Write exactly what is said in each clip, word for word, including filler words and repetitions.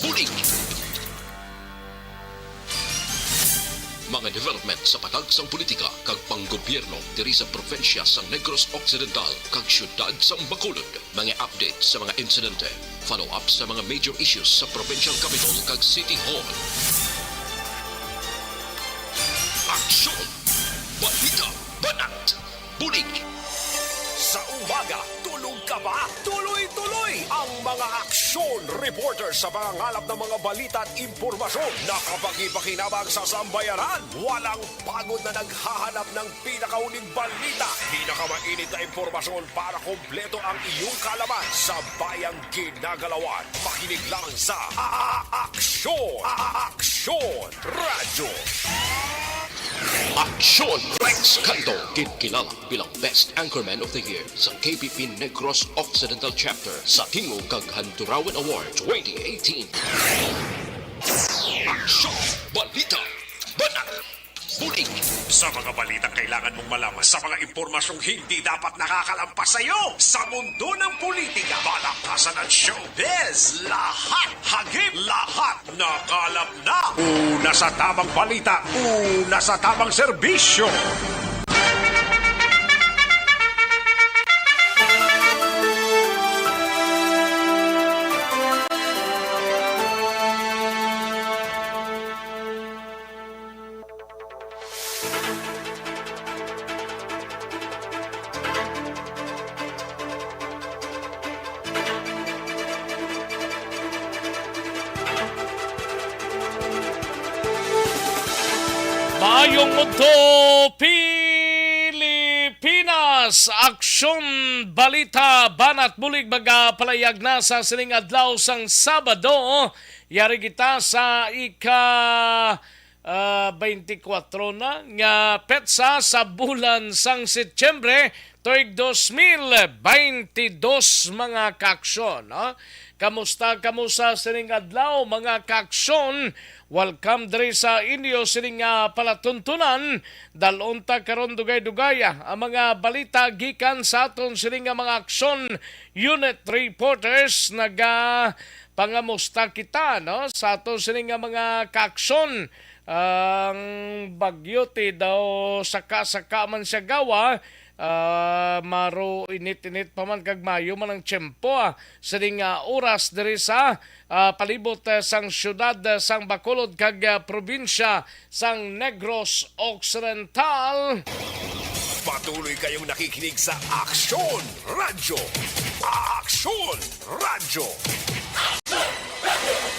Bulig! Mga development sa patag sang politika kag panggobyerno diri sa probinsya sang Negros Occidental kag siyudad sang Bacolod. Mga update sa mga insidente, follow-up sa mga major issues sa provincial capital kag city hall. Aksyon! Balita! Banat! Bulig! Sa umaga, tulog ka ba? Tuloy-tuloy ang mga aksyon reporter sa pangangalap ng mga balita at impormasyon na kapakipakinabang sa sambayanan. Walang pagod na naghahanap ng pinakauling balita, pinakamainit na impormasyon para kompleto ang iyong kaalaman sa bayang ginagalawan. Makinig lang sa A-, A-, Aksyon! A-, A-, Aksyon! Radyo. Aksyon! Rex Canto, ginkilala bilang Best Anchorman of the Year sa K P P Negros Occidental Chapter sa Tingog kag Handurawan Award twenty eighteen. Aksyon! Balita! Banat! Bulig! Sa mga balitang kailangan mong malaman, sa mga impormasyong hindi dapat nakakalampas sa iyo, sa mundo ng politika, palakasan at showbiz, lahat, hagip, lahat, nakalap na. Una sa tamang balita, una sa tamang serbisyo. Maayong udto, Pilipinas! Aksyon, balita, banat bulig magapalayag na sa sining adlaw sang Sabado. Yari kita sa ika, ah, twenty-four na nga petsa sa bulan sang Setyembre, tuig dos mil beintidos, mga kaaksyon, no? Kamusta kamo sa sining adlaw, mga kaaksyon? Welcome diri sa inyo sining, ah, palatuntunan. Dalon ta karon dugay-dugay, ah, ang mga balita gikan sa aton sining, ah, mga aksyon unit reporters. Nagapangamusta kita, no, sa aton sining, ah, mga kaaksyon. Ang bagyo ti daw saka-saka man siya gawa, ah, maro init-init pa man kag maayo man ang tiyempo, ah, sining, ah, oras diri sa, ah, palibot, ah, sang siyudad, ah, sang Bacolod kag, ah, probinsya sang Negros Occidental. Patuloy kayong nakikinig sa Aksyon Radyo. Aksyon Radyo.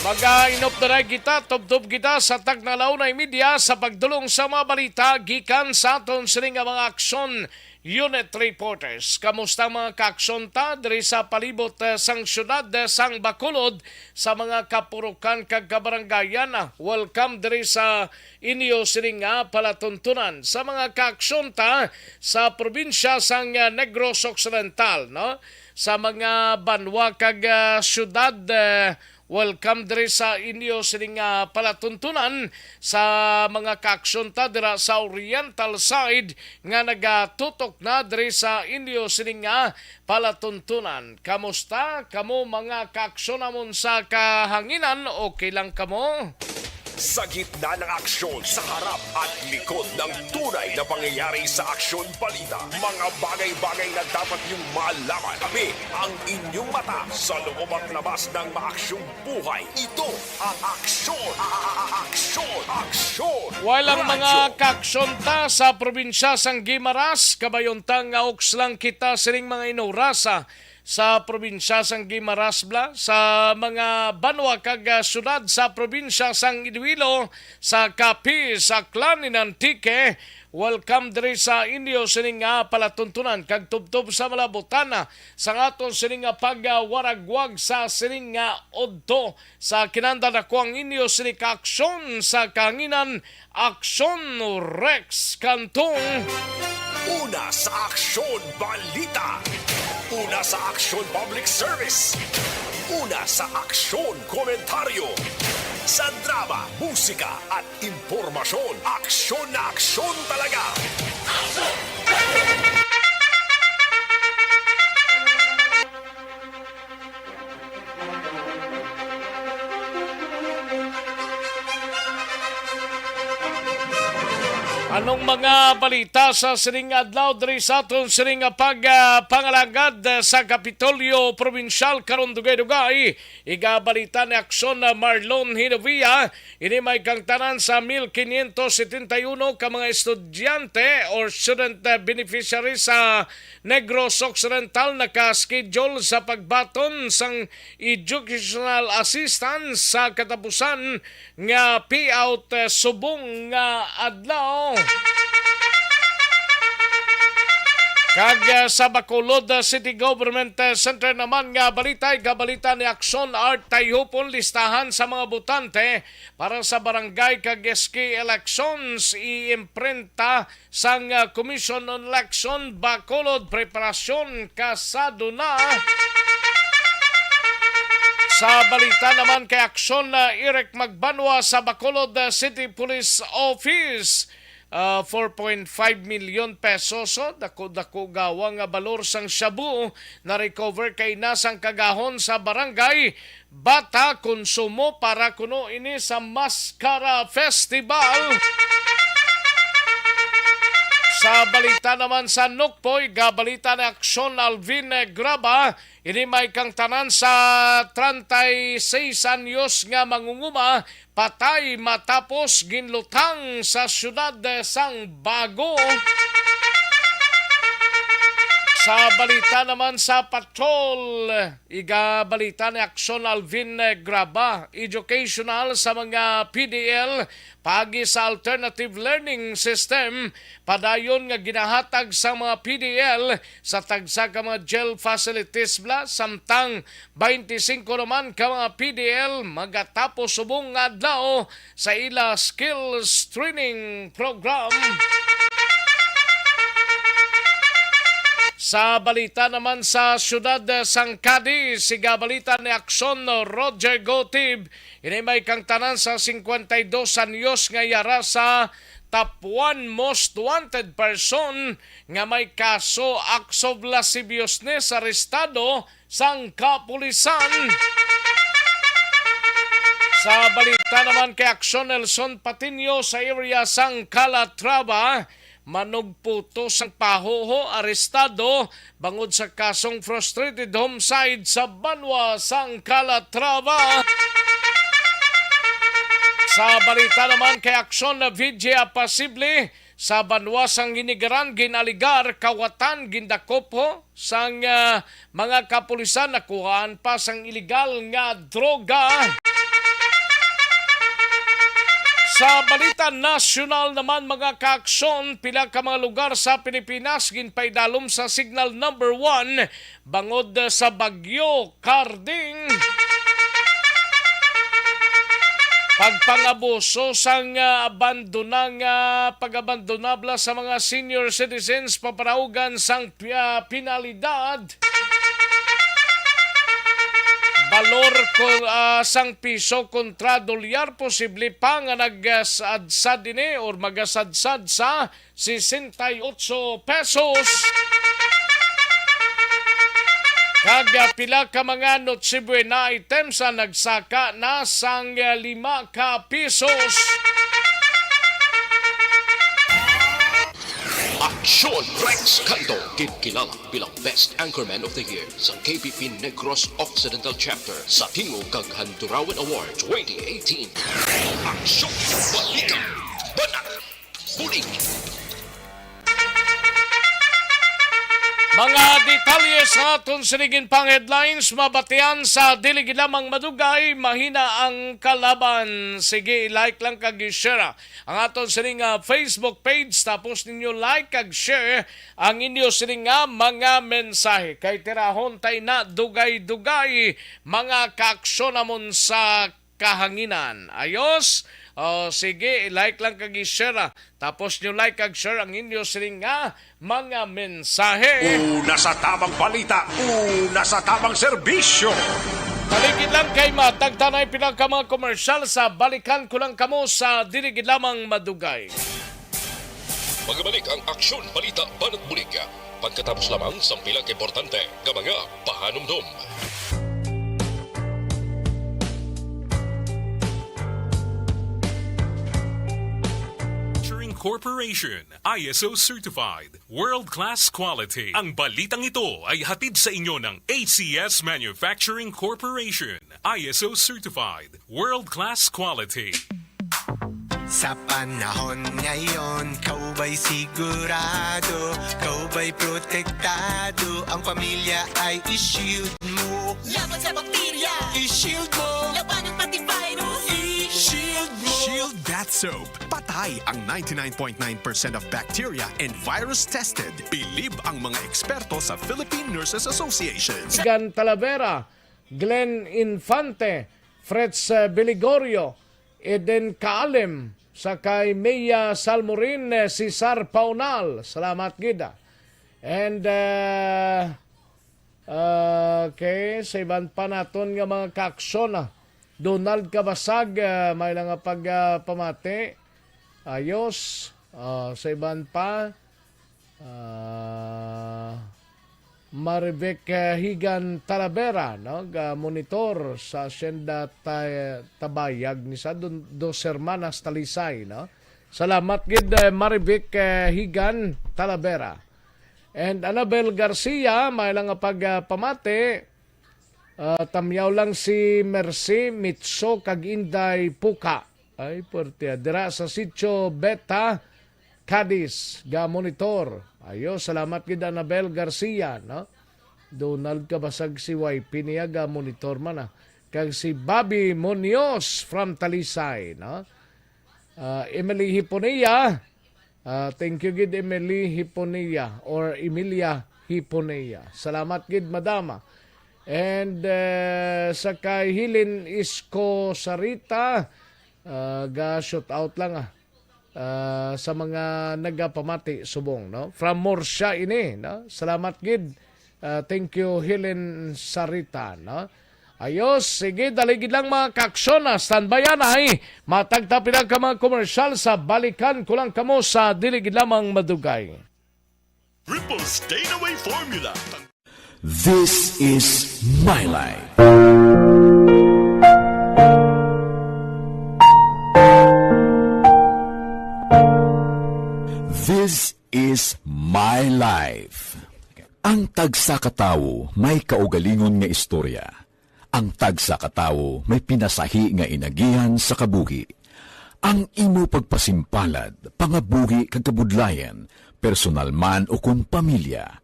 Mag-inop na kita, tubtob kita sa tagna launay media sa pagdulong sa mga balita gikan sa aton sini nga mga aksyon unit reporters. Kamusta ang mga kaaksyon ta diri sa palibot, eh, sang siyudad, eh, sang Bacolod, sa mga kapurukan kag kabarangayan? Ah, welcome diri sa inyo sini nga palatuntunan. Sa mga kaaksyon ta sa probinsya sang, ah, Negros Occidental, no? Sa mga banwa kag, ah, siyudad, eh, welcome diri sa inyo sining, ah, palatuntunan. Sa mga kaaksyon ta dira sa Oriental side nga nagatutok na diri sa inyo sining, ah, palatuntunan. Kamusta kamo, mga kaaksyon namon sa kahanginan? Okay lang kamo? Sa gitna ng aksyon, sa harap at likod ng tunay na pangyayari sa Aksyon Balita, mga bagay-bagay na dapat niyong malaman. Tabi ang inyong mata sa loob at labas ng maaksyong buhay. Ito ang Aksyon, a-, a-, a-, Aksyon, Aksyon Walang mga Radyo. Kaaksyon ta sa probinsya sang Guimaras, kabayon ta nga uks lang kita sining mga inurasa sa probinsya sang Guimaras, bla, sa mga banwa kag, ah, syudad sa probinsya sang Iloilo, sa Capiz, Aklan, in Antique. Welcome diri sa inyo sining nga palatuntunan kag tubtob sa malabutana sa aton sining nga pagwaragwag sa sining nga udto sa kinandal. Ako ang inyo sini ka aksyon sa kahanginan, Aksyon Rex Cantong. Una sa Aksyon Balita. Una sa Aksyon Public Service. Una sa Aksyon Komentaryo. Sa drama, musika, at impormasyon, aksyon na aksyon talaga. Mga balita sa sining adlaw diri sa aton sining pag, ah, pangalagad sa Kapitolyo Probinsyal karon dugay-dugay. Igabalita ni Aksyon na Marlon Hinovia, ini may kangtanan sa mil quinientos setenta y uno ka mga estudyante or student, ah, beneficiaries sa Negros Occidental naka-schedule sa pagbaton sang educational assistance sa katapusan nga payout, eh, subong nga adlaw. Kag, eh, sa Bacolod, eh, City Government, eh, Center naman nga balita, igabalita ni Aksyon Art Tayhupon, listahan sa mga botante para sa barangay kag S K elections, iimprenta sang, ah, Commission on Election Bacolod, preparasyon kasado na. Sa balita naman kay Aksyon, ah, Eric Magbanwa sa Bacolod, ah, City Police Office, ah, four point five million pesos. So, dako-dako gawa nga balor sang shabu na-recover kay na sang kagahon sa barangay bata konsumo para kuno ini sa Mascara Festival. Sa balita naman sa Nukpoy, gabalita ni Aksyon Alvin Graba, ini may kangtanan sa treinta y seis anyos nga mangunguma patay matapos ginlutang sa siyudad sang Bago. Sa balita naman sa Patrol, igabalita ni Aksyon Alvin Graba, educational sa mga P D L, paagi sa alternative learning system, padayon nga ginahatag sa mga P D L sa tagsa ka mga jail facilities bla, samtang twenty-five naman ka mga P D L magatapos subong nga adlaw sa ila skills training program. Sa balita naman sa siyudad sang Cadiz, siga balita ni Aksyon Roger Gotib, ini may kangtanan sa cincuenta y dos anyos nga yara sa top one most wanted person nga may kaso acts of lasciviousness arestado sang kapulisan. Sa balita naman kay Aksyon Nelson Patiño sa area sang Calatrava, manugputo sang pahuho arestado bangod sa kasong frustrated homicide sa banwa sang Calatrava. Sa balita naman kay Aksyon na Vigya Pasible, sa banwa sang Giniligaran, ginaligar, kawatan, gindakop ho sang, ah, mga kapulisan, nakuhaan pa sang iligal nga droga. Sa balita nasyonal naman, mga kaaksyon, pila ka mga lugar sa Pilipinas ginpaidalom sa signal number one bangod sa Bagyo Karding. Pagpangabuso sang, ah, abandona nga pag-abandonabla sa mga senior citizens, paparaugan sang pi-, ah, penalidad. Balor ko, ah, sang piso kontra dolyar, posible pa nga nag-, ah, sadsad ini or magasadsad sa sesenta y ocho pesos. Kag, ah, pila ka mga Noche Buena items ang nagsaka na sang, ah, lima ka pisos. Aksyon Rex Canto, ginkilala bilang Best Anchorman of the Year sa K P P Negros Occidental Chapter sa Tingog kag Handurawan Award twenty eighteen. Aksyon Balita, Banat Bulig. Mga detalye sa aton sining pang headlines mabatian sa dili gid lamang madugay, mahina ang kalaban. Sige, i-like lang kag i-share ang aton sining, ah, Facebook page, tapos ninyo like kag share ang inyo sining nga mga mensahe. Kay tirahon tay na dugay-dugay, mga kaaksyon namon sa kahanginan. Ayos? O, sige, i-like lang kag i-share, ah. Tapos nyo like kag share ang inyo sining nga mga mensahe. Una sa tamang balita, una sa tamang serbisyo. Paligid lang kay matagtanay pila ka mga komersyal sa balikan ko lang kamo sa dili gid lamang madugay. Magabalik ang Aksyon Balita Banat Bulig pagkatapos lamang sang pila ka importante nga mga pahanumdom. During Corporation, I S O certified, world-class quality. Ang balitang ito ay hatid sa inyo ng A C S Manufacturing Corporation, I S O certified, world-class quality. Sa panahon ngayon, kaubay sigurado, kaubay protektado, ang pamilya ay i-shield mo. Laban sa bakterya, i-shield mo. Labanan pati virus, i-shield mo. Shield Bath Soap. Patay ang ninety-nine point nine percent of bacteria and virus tested. Bilib ang mga eksperto sa Philippine Nurses Association. Higan Talavera, Glenn Infante, Fritz eh, Biligorio, Eden Kaalim, sa kay Mia Salmorin, eh, Cesar Paunal. Salamat gid, ah. And uh, okay, sa iban pa naton nga mga kaaksyon, ah. Donald Kabasag, ah, may lang nga pagpamati. Ayos. Ah, sa iban pa, ah, Marivic eh, Higan Talavera, no, ga monitor sa Hacienda Ta- Tabayag ni sa Don- Dos Hermanas, Talisay, no. Salamat gid, eh, Marivic eh, Higan Talavera. And Annabel Garcia, may lang nga pagpamati. Ah, tamyaw lang si Mercy Mitso kag Inday Puka. Ay, puwerte, ah. Dira sa Sitio Beta, Cadiz, ga monitor. Ayo, salamat gid Annabel Garcia, no? Donald Kabasag si Y P niya, ga monitor man, ah. Kag si Bobby Munoz from Talisay, no? Ah, Emily Hiponia, ah, thank you gid Emily Hiponia or Emilia Hiponia. Salamat gid, madama. And eh, sa kay Hilin Isko Sarita, ah, ga shout out lang, ah, ah, sa mga nagapamati subong, no? From Murcia ini, no? Salamat gid. Ah, thank you, Helen Sarita, no? Ayos, sige, dali gid lang mga kaaksyon, ah, standby anay. Matagta pila ka mga komersyal sa balikan ko lang kamo sa dili gid lamang madugay. Triple Stay Away Formula. This is my life. This is my life. Ang tagsa ka tawo may kaugalingon nga istorya. Ang tagsa ka tawo may pinasahi nga inagihan sa kabuhi. Ang imo pagpasimpalad, pangabuhi kag kabudlayan, personal man ukon pamilya,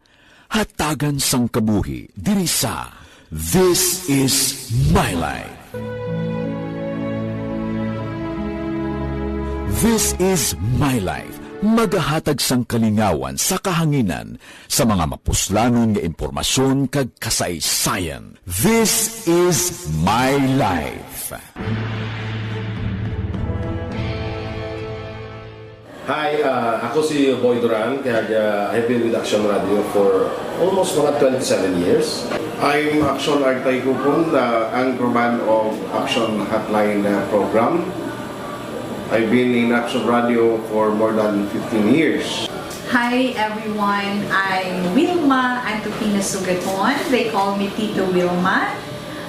hatagan sang kabuhi diri sa This Is My Life. This Is My Life, magahatag sang kalingawan sa kahanginan sa mga mapuslanon nga impormasyon kag kasaysayan. This Is My Life. Hi, ah, ako si Boy Duran, kag ah, I've been with Action Radio for almost mga twenty-seven years. I'm Action Artay Kupon, the anchorman of Action Hotline uh, program. I've been in Action Radio for more than fifteen years. Hi everyone, I'm Wilma Antupina Sugaton. They call me Tito Wilma.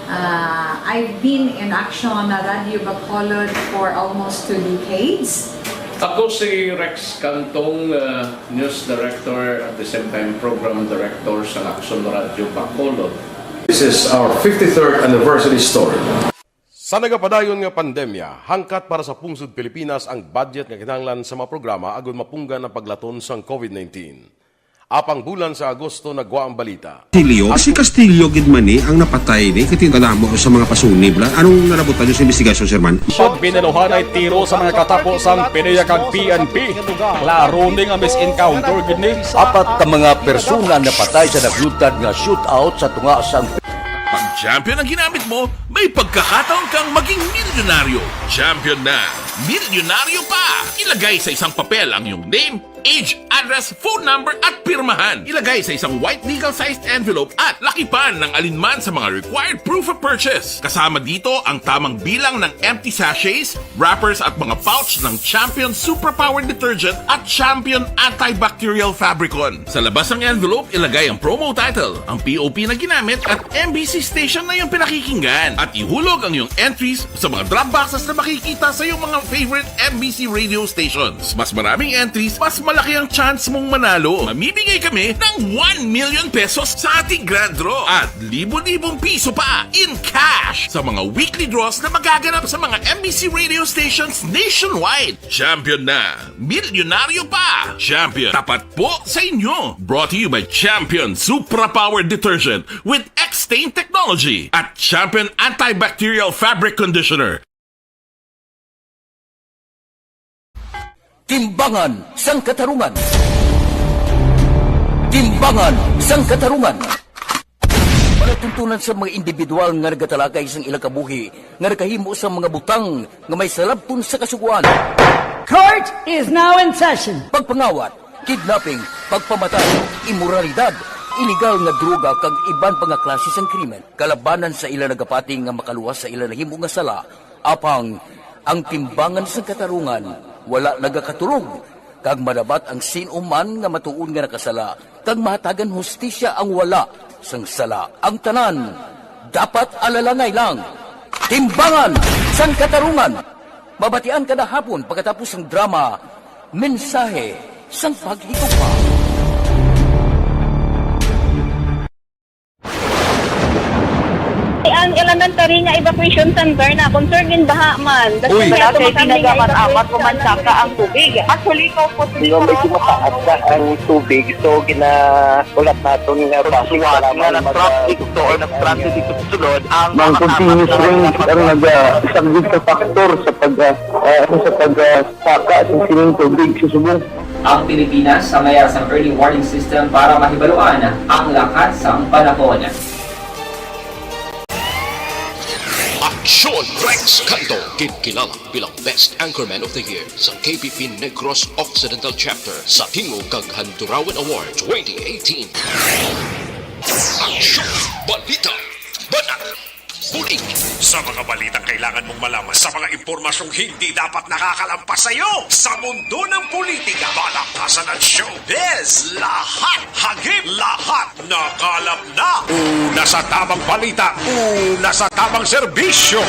Uh, I've been in Action Radio Bacolod for almost two decades. Ako si Rex Cantong, uh, News Director at the same time Program Director sa Action Radio Bacolod. This is our fifty-third anniversary story. Sa nagapadayon nga pandemya, hangkat para sa pungsod Pilipinas ang budget nga kinahanglan sa mga programa agud mapunggan ang paglaton sang COVID nineteen. Apang bulan sa Agosto nagwa ang balita. Castillo? Si Castillo gid man ni ang napatay ni kay kadamo sa mga pasunib la. Anong nalabutan niyo sa investigasyon, Sir Man? Pag binaluhanay tiro sa mga katapo sang PDEA kag P N P. Klaro ni nga misencounter gid ni. Apat ka mga persona napatay sa naglutad nga shootout sa tunga sang Pag champion ang ginamit mo, may pagkakataon kang maging milyonaryo. Champion na, milyonaryo pa! Ilagay sa isang papel ang iyong name, Age, address, phone number at pirmahan. Ilagay sa isang white legal-sized envelope at lakipan ng alinman sa mga required proof of purchase. Kasama dito ang tamang bilang ng empty sachets, wrappers at mga pouch ng Champion Superpower Detergent at Champion Antibacterial Fabricon. Sa labas ng envelope, ilagay ang promo title, ang P O P na ginamit at M B C station na iyong pinakikinggan. At ihulog ang iyong entries sa mga drop boxes na makikita sa iyong mga favorite M B C radio stations. Mas maraming entries, mas malaki ang chance mong manalo. Mamimigay kami ng one million pesos sa ating grand draw at libo-libong piso pa in cash sa mga weekly draws na magaganap sa mga M B C radio stations nationwide. Champion na! Milyonaryo pa! Champion, tapat po sa inyo! Brought to you by Champion Supra Power Detergent with X-Stain Technology at Champion Antibacterial Fabric Conditioner. Timbangan sang Katarungan. Timbangan sang Katarungan. Palatuntunan sa mga individual nga nagatalakay sang ilang kabuhi nga nakahimo sang mga butang nga may salabton sa Kasugoan. Court is now in session. Pagpangawat, kidnapping, pagpamatay, imoralidad, iligal nga droga kag iban pa nga klase sang krimen. Kalabanan sa ila nagapati nga makaluwas sa ila nahimo nga sala, apang ang timbangan sang katarungan wala nagakatulog, kag madabat ang sin-o man nga matuod nga nakasala, kag mahatagan hustisya ang wala sang sala. Ang tanan dapat alalangay lang. Timbangan sang Katarungan. Mabatian kada hapon pagkatapos sang drama, Mensahe sang Paghigugma. Ang elementary nga evacuation center na concern gin baha man. Uy. Wala kay tinaga man amat ko man saka ang tubig. Actually, ko po Di ba, medyo mataas na ang tubig, so ginaulat naton nga basi suwat nga nag-transit to or nag-transit dito sa sulod ang mga tapat na continuous rain ang nagasaglit sa factor sa pag, ah, ah, sa pag, ah, saka sa sining tubig sa subong. Ang Pilipinas sa mayar sang early warning system para mahibaluan ang lakat sang panahon. Aksyon Rex Canto, ginkilala bilang Best Anchorman of the Year sa K P P Negros Occidental Chapter sa Tingog kag Handurawan Award twenty eighteen. Aksyon! Balita! Banat! Bulig! Sa mga balitang kailangan mong malaman, sa mga impormasyong hindi dapat nakakalampas sa iyo, sa mundo ng politika, balakasan at showbiz, lahat hagip, lahat nakalap na. Una sa tamang balita, una sa tamang serbisyo.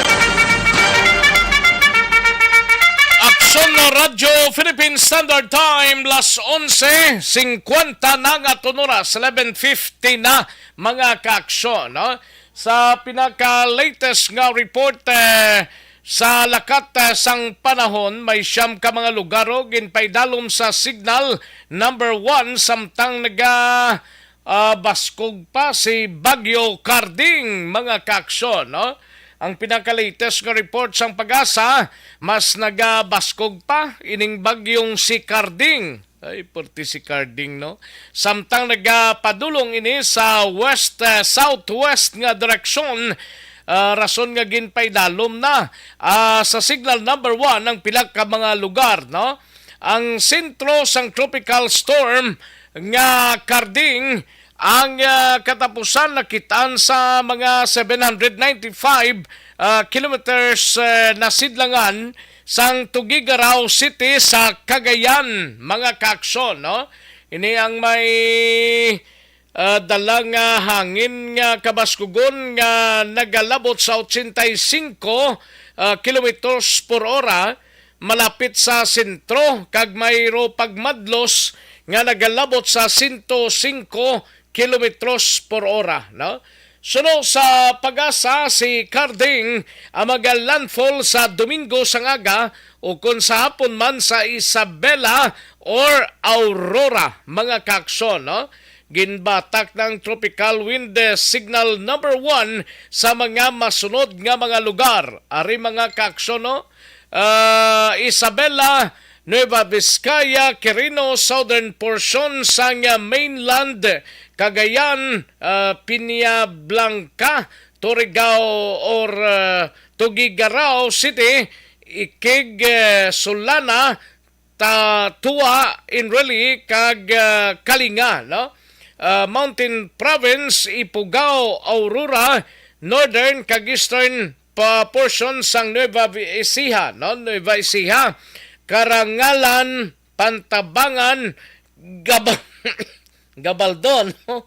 Aksyon na Radyo Philippine Standard Time, las onse singkwenta na nga tunuras, eleven fifty na, mga kaaksyon, no? Sa pinaka-latest nga report, eh, sa lakat, eh, sang panahon, may siyam ka mga lugar, oh, ginpaidalom sa signal number one, samtang naga, ah, baskog pa si Bagyo Carding, mga kaaksyon, no? Ang pinaka-latest nga report sang PAGASA, mas nagabaskog pa ining bagyong si Carding. Ay, purti si Carding, no? Samtang nagapadulong ini sa west, eh, southwest nga direksyon, ah, rason nga ginpaidalom na, ah, sa signal number one ang pila ka mga lugar, no? Ang sentro sang tropical storm nga Carding, ang, ah, katapusan nakit-an sa mga seven hundred ninety-five, ah, kilometers, eh, nasidlangan sang Tuguegarao City sa Cagayan, mga kaaksyon, no? Ini ang may, ah, dala nga hangin nga kabaskugon nga nagalabot sa ochenta y cinco, ah, kilometers por ora malapit sa sentro, kag mayro pagmadlos nga nagalabot sa sento singko kilometros por ora, no? Suno sa PAGASA, si Carding ang maga-landfall sa Domingo sang aga, o kon sa hapon man sa Isabela or Aurora, mga kaaksyon, no? Ginbatak ng tropical wind, eh, signal number one sa mga masunod nga mga lugar. Ari, mga kaaksyon, no? Ah, Isabela, Nueva Vizcaya, Quirino, southern portion sang mainland, Cagayan, ah, Peña Blanca, Torigao or, ah, Tuguegarao City, Iquig, eh, Solana, Tatua, Enrile, kag, ah, Kalinga, no? Ah, Mountain Province, Ifugao, Aurora, Northern kag Eastern pa portion sang Nueva Ecija, no? Nueva Ecija, Karangalan, Pantabangan, Gab-, Gabaldon, no?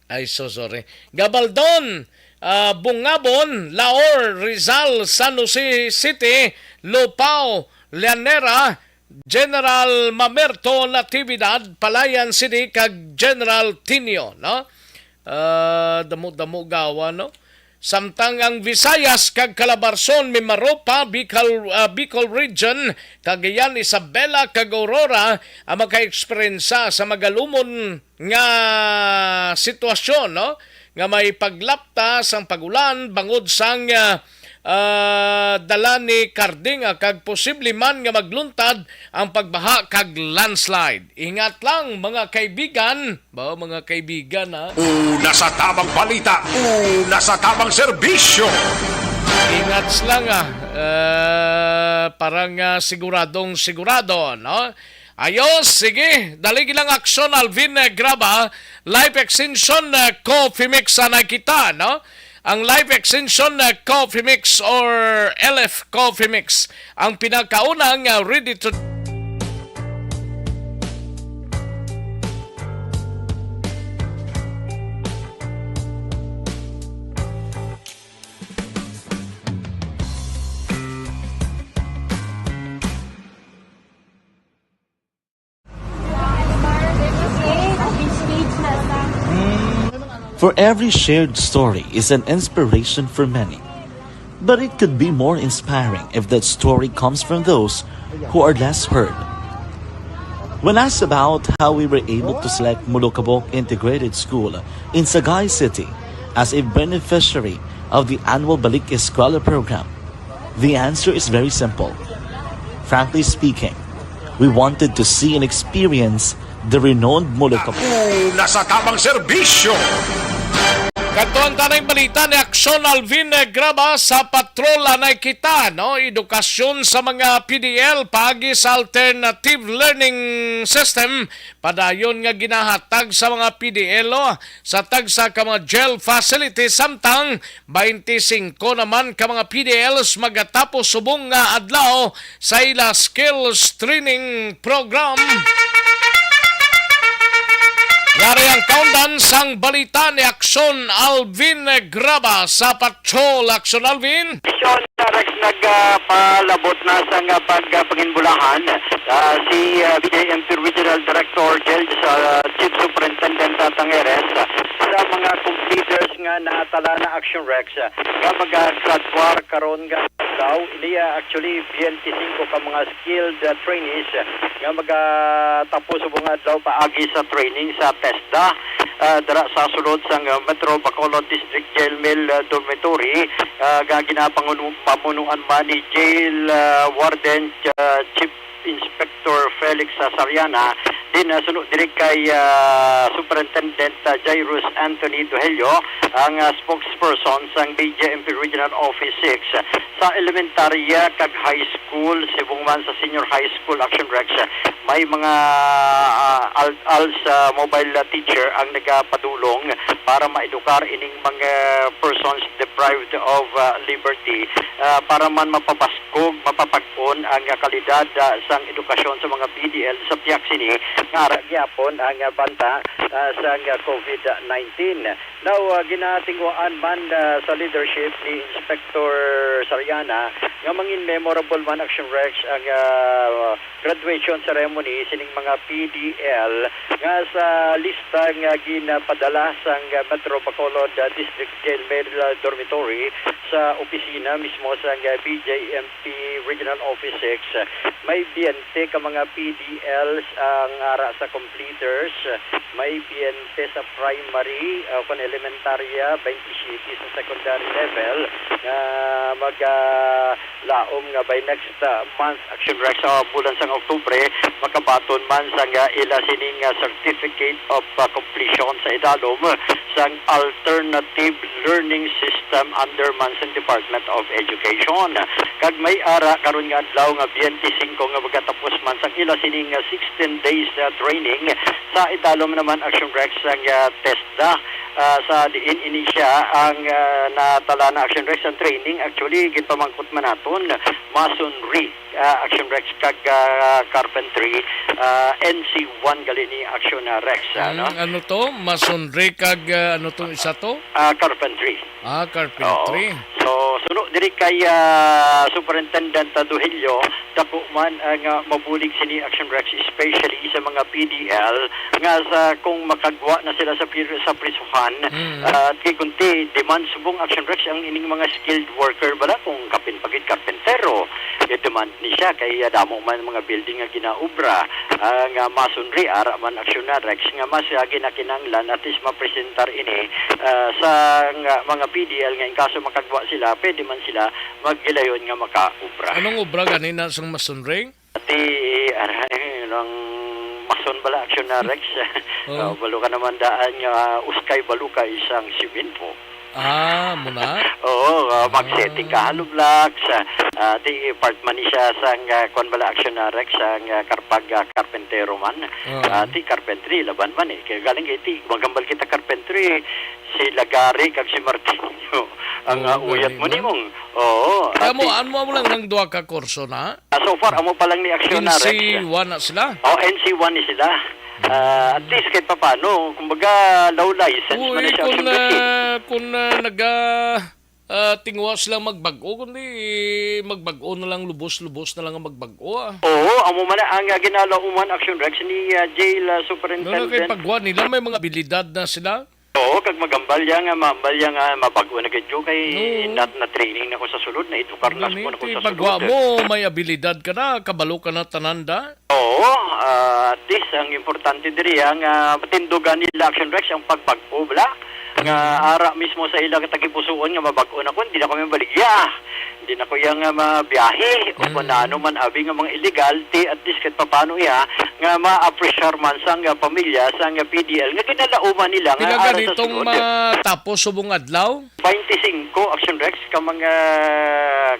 Ay, so sorry. Gabaldon, ah, Bungabon, Laor, Rizal, San Jose City, Lupao, Llanera, General Mamerto, Natividad, Palayan City, kag General Tinio, no? Ah, damo-damo gawa, no? Samtang ang Visayas kag Calabarzon, Mimaropa, Bicol, ah, Bicol Region, Cagayan, Isabela, kag Aurora ang makaeksperyensya sa magalumon nga sitwasyon, no? Nga may paglapta sang pag-ulan bangod sang, ah, ah, dala ni Cardinga kag posible man nga magluntad ang pagbaha kag landslide. Ingat lang, mga kaibigan. Ba, mga kaibigan, ha? Una sa tamang balita, una sa tamang serbisyo. Ingat lang, ah. Eh, parang, ah, siguradong sigurado, no? Ayos, sige. Dali lang aksyon, Alvin, eh, Graba. Life Extension, eh, Coffee Mix, anay kita, no? Ang Life Extension, eh, Coffee Mix or L F Coffee Mix, ang pinakauna nga ready to For every shared story is an inspiration for many. But it could be more inspiring if that story comes from those who are less heard. When asked about how we were able to select Mulukabok Integrated School in Sagay City as a beneficiary of the annual Balik Eskwela program, the answer is very simple. Frankly speaking, we wanted to see and experience the renowned Mulukabok. Una sa tamang serbisyo. Kadto ang tanang balita ni Aksyon Alvin Graba sa Patrol Anay Kita, no? Edukasyon sa mga P D L paagi sa alternative learning system, padayon nga ginahatag sa mga P D L, oh, sa tagsa ka mga jail facility, samtang twenty-five naman ka mga P D Ls magatapos subong nga adlaw sa ila skills training program. Yari ang kaundan sang balita ni Aksyon Alvin Graba sa Patrol. Aksyon Alvin. Aksyon, Rex, nagpalabot na sang pagpanginbulahan, ah, si, ah, B J M P Regional Director Jail sa Chief Superintendent Tangeres, ah, sa mga completers nga natala na, Aksyon Rex, ah, nga magagraduar karon nga adlaw. Ini, ah, actually, twenty-five ka mga skilled, ah, trainees, ah, nga magatapos subong nga adlaw paagi sa training sa TESDA, ah, dira sa sulod sang, ah, Metro Bacolod District Jail Male, ah, Dormitory, ah, nga ginapangunu-, pamunuan man ni Jail, ah, Warden, ah, Chief Inspector Felix, ah, Sariana, din, ah, suno diri kay, ah, Superintendent, ah, Jairus Anthony Duhelio, ang, ah, spokesperson sang B J M P Regional Office six. Sa elementarya kag high school, subong man sa senior high school, Action Rex, may mga, ah, al-, als, ah, mobile, ah, teacher ang nagapadulong para maedukar ining mga persons deprived of, ah, liberty, ah, para man mapabas-, kag mapapag-on ang kalidad, ah, sang edukasyon sa mga P D L sa pihak sini nga ara gihapon ang, ah, banta, ah, sang, ah, COVID nineteen. Now, ah, ginatinguhaan man, ah, sa leadership ni Inspector Sariana nga mangin memorable man, Action Rex, ang, ah, graduation ceremony sining mga P D L nga sa lista nga ginapadala sang Metro Bacolod, ah, District Jail Male, ah, Dormitory sa opisina mismo sang, ah, B J M P Regional Office six. May twenty ka mga P D Ls ang ara sa completers, may twenty sa primary, ah, kon elementarya, twenty-seven sa secondary level nga mag, ah, laom nga by next, ah, month, Action Rex, sa bulan sang Oktubre, makabaton man sang, ah, ila sining, ah, Certificate of, ah, Completion sa idalom sang Alternative Learning System under man sang Department of Education. Kag may ara Karon nga adlaw nga twenty-five nga magatapos man sang ila sining, ah, sixteen days, ah, training, sa italom naman, Action Rex, ang, ah, TESDA, ah, sa diin ini siya ang, ah, natalana, Action Rex, ang training. Actually, ginpamangkot man naton, masonry, ah, Action Rex, kag, ah, carpentry, ah, N C one gali ni, Action, ah, Rex, ah, no? Mm, ano to? Masonry kag, ah, ano tong isa to? Ah, carpentry. Ah, carpentry. Oo. So, suno diri kay, ah, Superintendent Duhilio, dako man ang, ah, mabulig sini, Action Rex, especially sa mga P D L nga sa, kung makagwa na sila sa pir-, sa prisuhan, Mm. ah, kay kunti demand subong, Action Rex, ang ining mga skilled worker bala, kung kapin pagid karpentero, i-demand ni siya kay, ah, damo man mga building nga ginaobra, ah, nga masonry, ara man, Action Rex, nga mas, ah, ginakinahanglan at least mapresentar ini, ah, sa nga, mga P D L nga in kaso makagwa sila, pwede man sila maghilayon nga makaobra. Anong obra ganina sang masonry? Ati, ara, eh, ang mason bala, Action Rex. Oh. Ah, balo ka naman daan nga uskay, balo ka isang simento. Ah, muna? Oo, ah, mag-setting ka hollow blocks, ah, ah, di part man ni siya sang, ah, kwan bala, Action Rex, sang, ah, karpag, ah, karpentero man. Oo. Ah, di carpentry, laban man eh. Kaya galing kay ti, magambal kita carpentry, si Lagari kag si Martinho ang, Oo, ah, uyat gani mo na. Nimong. Oo, Kaya mo, ati ano mo lang ng duha ka kurso na? Ah, so far, amo pa lang ni Action Rex. N C one na sila? Oh, N C one ni sila. Ah, at least kahit papano, kumbaga, low license Uy, man na siya kung, Action Rex eh. Ah, kung, ah, naga, ah, tingwa silang magbag-o, kundi magbag-o na lang, lubos-lubos na lang ang magbag-o, ah. Oo, amo man na ang, ah, ginalauman, Action Rex, ni, ah, Jail, ah, Superintendent. Wala kay pagwa nila, may mga abilidad na sila. Oo, kag magambal ya nga, maambal ya nga mabag-o na gid ko kay Oo. nat-, na-training na ko sa sulod, na-edukar na Gani, ko na ko ti sa pagwa sulod. Mo, may abilidad ka na, kabalo ka na tanan da. Oo, ah, at least ang importante diri, ah, nga matindugan nila, Action Rex, ang pagbag-o, bala. Nga Mm. ara mismo sa ila tagipusuon nga mabag-o na ko, hindi na ko mabaligya. Hindi na ko iya nga mabiyahe o kung Mm. ano man abi nga mga illegal, ti at least kahit papano iya nga ma-appreciate man sang, ah, pamilya, sang, ah, P D L nga ginalauman nila nga Pila ara sa ganitong sunod. Matapos subong adlaw? Twenty-five, Action Rex, ka mga,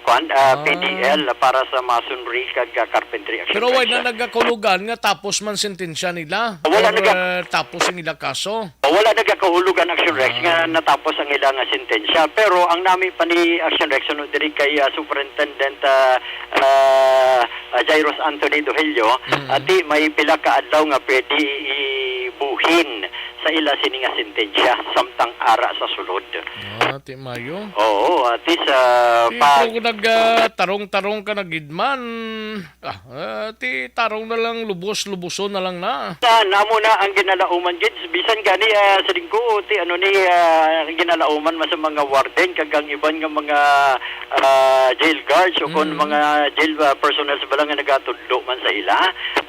kwan, ah, Ah. P D L para sa masonry kag, ah, carpentry, Action Pero Rex, way na ah. Nagakulugan nga tapos man sentensya nila? Wala Or, naga- ah, tapos ang ila kaso? Wala nagakahulugan, Action Rex, Ah. nga natapos ang ila nga sentensya. Pero ang nami pa ni Action Rex, sunod diri kay, ah, Superintendent, ah, ah, ah, Jairus Anthony Dohelio, Mm. ati may pila ka adlaw nga pwede ibuhin sa ila sini nga sentensya samtang ara sa sulod. Ah, ti mayo. Oo, ati sa Ti pa- kung nag, ah, tarong-tarong ka na gid man, Ah, ah, ti tarong na lang, lubos-luboson na lang na. Na, namo na ang ginalauman gid. Bisan gani, ah, sa linggo, ti ano ni, ah, ang ginalauman man sa mga warden kag ang iban nga mga, ah, jail guards o kon Mm. mga jail, ah, personnel sa bala nga nagatudlo man sa ila.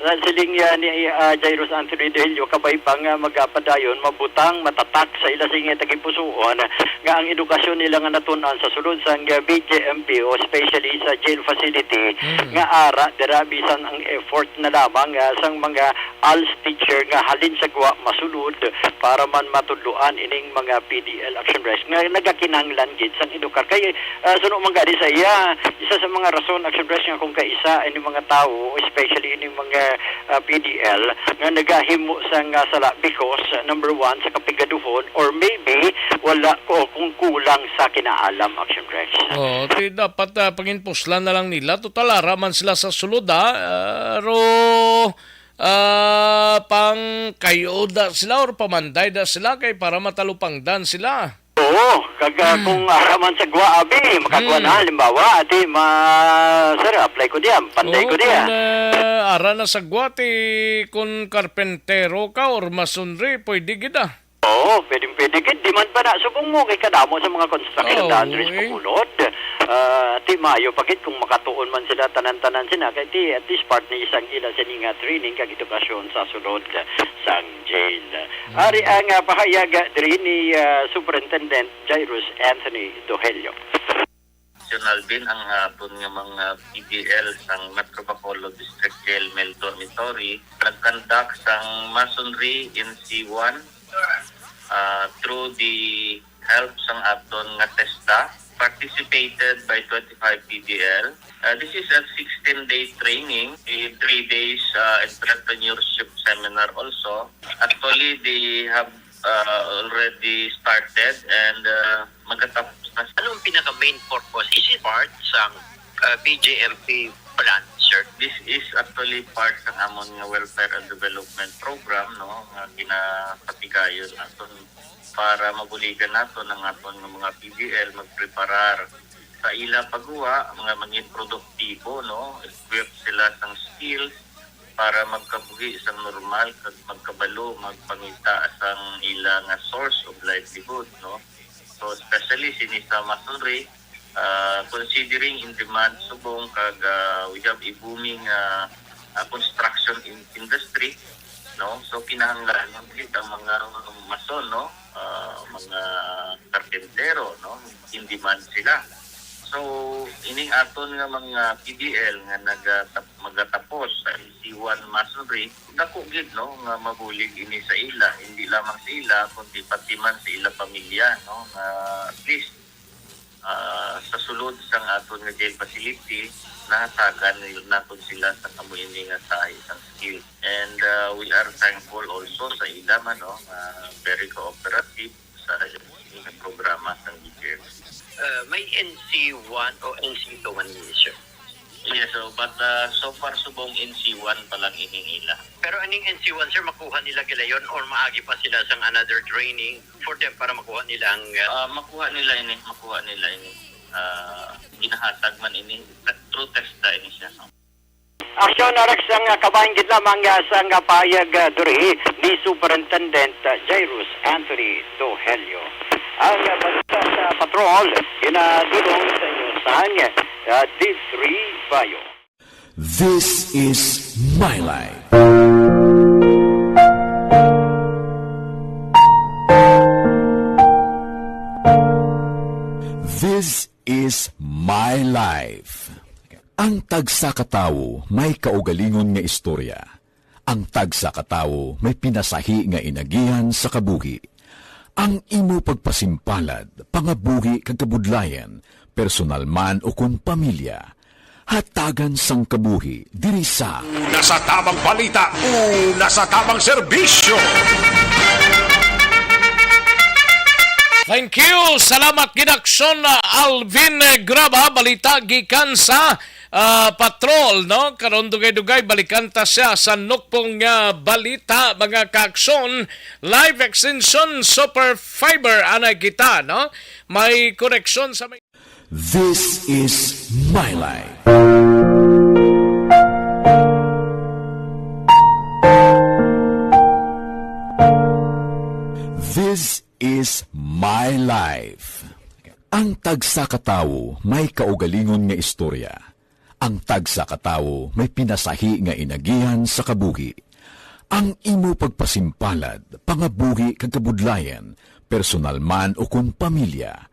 Ah, siling, ah, ni, ah, Jairus Anthony Dohelio, kabay pa nga magapadayon, mabutang, matatak sa ila sing tagipusuon nga ang edukasyon nila nga natun-an sa sulod sang B J M P o especially sa jail facility Mm. nga ara dira bisan ang effort na lamang, ah, sang mga als teacher nga halin sa gwa masulod para man matudloan ining mga P D L Action Rex nga nagakinahanglan gid sang edukar. Kay, ah, suno man gani sa iya, isa sa mga rason, Action Rex, nga kung kaisa ini mga tawo, especially ini mga, ah, P D L, nga nagahimo sang, ah, sala because, ah, number one, sa kapigaduhon, or maybe wala ko kung kulang sa kinaalam, Action Rex. Oo, ti dapat, ah, panginpuslan na lang nila. Total, ara man sila sa sulod, ah. Ah, ro, ah, pangkayo da sila or pamanday da sila kay para matalupangdan sila. Oo, kag, ah, Hmm. kung ara man sa gwa, abi, makagwa Hmm. na, halimbawa, ati, ma-, sir, apply ko diyan, panday Oo, ko diyan. Kung, ah, ara na sa gwa, ti, kung karpentero ka or masonry, pwede gid, ah. Oo, pwedeng-pwede gid. Di man pa na, subong mo kay kadamo sa mga construction Oo, daan diri sa eh. Bacolod. Ah, ti maayo pa gid kung makatuon man sila tanan-tanan sina, kay ti at least part ni sang ila sini nga training kag edukasyon sa sulod sang jail. Mm. Ari ang, ah, pahayag, ah, diri ni, ah, Superintendent Jairus Anthony Dohelio. Optional din ang aton nga mga P D L sang Metro Bacolod District Jail Male Dormitory. Nag-conduct sang masonry in C one, ah, through the help sang aton nga TESDA. participated by twenty-five P D L. Uh, this is a sixteen-day training, a three days uh, entrepreneurship seminar also. Actually, they have uh, already started and uh, magatapos na. Ano ang pinaka-main purpose? Is it part sa uh, B J M P plan, sir? This is actually part sa amon nga welfare and development program, no, nga ginapatigayon naton para mabuligan naton ang aton nga mga P D L magpreparar sa ila pagguwa, mga mangin produktibo, no, equip sila sang skills para magkabuhi sang normal kag magkabalo magpangita sang ila nga source of livelihood, no. So especially sini sa masonry, uh, considering in demand subong kag uh, we have a booming uh, uh, construction in industry, no? So kinahanglan gid ang mga mason, no? Uh, mga karpentero, no? In demand sila. So ining aton nga mga P D L nga nagatap magatapos sa N C one masonry, dako gid, no, nga mabulig ini sa ila, hindi lamang sa ila kundi pati man sa ila pamilya, no, nga at least ah, sa sulod sang aton nga jail facility, nahatagan nil- naton sila sa kamuini nga sahi sang skill. And ah, we are thankful also sa ila man, no, nga very cooperative sa, sa programa sang B J M. Uh, may N C one o N C two man, sir? Yes, so, but uh, so far subong N C one pa lang ining ila. Pero aning N C one, sir, makuha nila gilayon or maagi pa sila sang another training for them para makuha nila ang, uh, Ah, makuha nila ini, makuha nila ini. Ah, ginahatag man ini, through test da ini siya. No? Aksyon, Alex, ang, ah, kabahin gid lamang, ah, sang, ah, pahayag, ah, diri ni Superintendent, ah, Jairus Anthony Dohelio. Ang, ah, balita sa patrol, ginadulong sa inyo sang, ah, D three Bayo. This is My Life. This is My Life. Ang tagsa ka tawo may kaugalingon nga istorya. Ang tagsa ka tawo may pinasahi nga inagihan sa kabuhi. Ang imo pagpasimpalad, pangabuhi kag kabudlayan, personal man ukon pamilya, hatagan sang kabuhi diri sa Una sa tamang balita, una sa tamang serbisyo. Thank you. Salamat gid, Aksyon, Alvin Graba. Balita gikan sa, ah, patrol, no? Karon dugay-dugay balikan ta siya sa nukpong nga balita, mga ka-Aksyon. Life Extension Super Fiber, anay kita, no? May koneksyon sa may This is My Life. This is My Life. Ang tagsa ka tawo may kaugalingon nga istorya. Ang tagsa ka tawo may pinasahi nga inagihan sa kabuhi. Ang imo pagpasimpalad, pangabuhi kag kabudlayan, personal man ukon pamilya,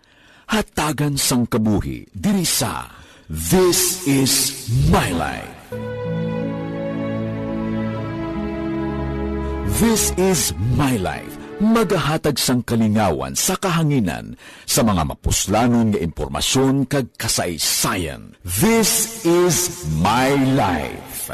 hatagan sang kabuhi diri sa This is My Life. This is My Life, magahatag sang kalingawan sa kahanginan sa mga mapuslanon nga impormasyon kag kasaysayan. This is My Life.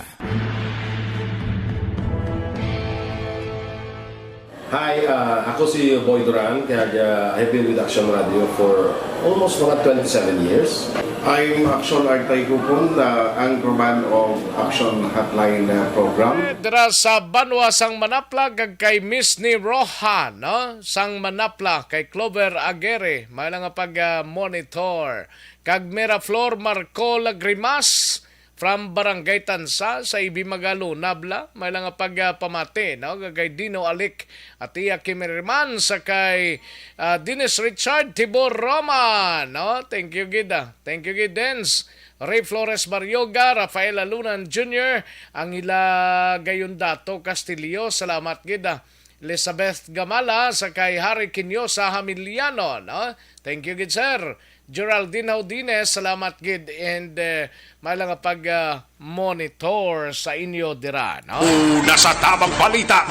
Hi, ah, ako si Boy Duran, kag, ah, I've been with Action Radio for almost mga twenty-seven years. I'm Action Artay Kupon, ah, anchorman of Action Hotline, ah, program. Dira sa banwa sang Manapla, kag kay Miss ni Rohan, no? Sang Manapla, kay Clover Aguirre, may lang nga pag, ah, monitor. Kag Miraflor Marco Lagrimas, from Barangay Tansa sa Ibimagalo, Nabla, may lang nga pagpamati, no? Kag kay Dino Alik at iya Kimiriman, sa kay, ah, Dennis Richard Tibor Roma, no? Thank you gid, ah. Thank you gid, Dens. Ray Flores Barrioga, Rafael Alunan Junior, ang ila gayon Dato Castillo, salamat gid, ah. Elizabeth Gamala, sa kay Harry Quinosa Hamiliano, no? Thank you gid, sir. Geraldine Haudines, salamat gid, and, eh, may lang pag, ah, monitor sa inyo dira, no? Una sa tamang balita,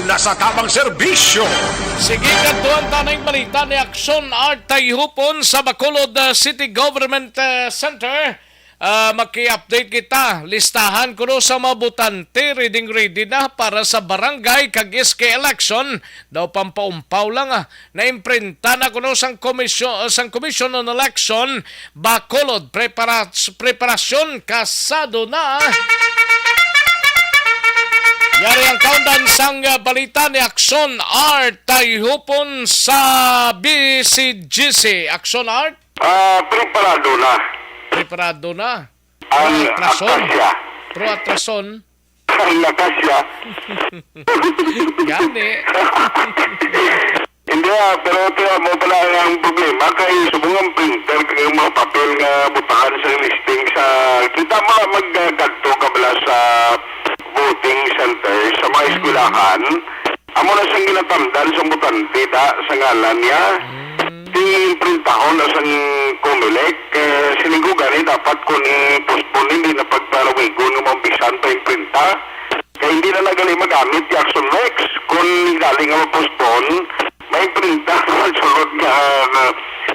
una sa tamang serbisyo. Sige, kadtuan ta na ang balita ni Action Art Tayhupon sa Bacolod, ah, City Government, ah, Center. Ah, maki-update kita. Listahan kuno sa mga botante, ready, ready na para sa barangay kag S K election. Daw pampaumpaw lang, ah. Naimprinta na kuno sang komisyon, sang Commission on Election, Bacolod, prepara-, preparasyon kasado na. Yari ang kaundan sang, ah, balita ni Action Art Tayhupon sa B C G C. Action Art? Ah, preparado na. Preparado na. Ang Pro atrason. Akasya. Pro atrason. Ang akasya. Gani. Hindi, ah, pero ito, ah, mo pala ang problema kay subong ang printer kag ang mga papel nga butahan sa listing sa, kita mo lang magkadto ka bala sa voting center sa mga eskwelahan. Amo na siyang ginatamdan sa botante da sa ngalan niya. Di printahon na sang Comelec, eh, siling ko gani dapat kung i-postpone, hindi na pagpalawigon nga maumpisan pa yung printa. Kay hindi na nagali magamit yung Action Lex. Kung galing nga ma-postpone, may printa ang sunod nga,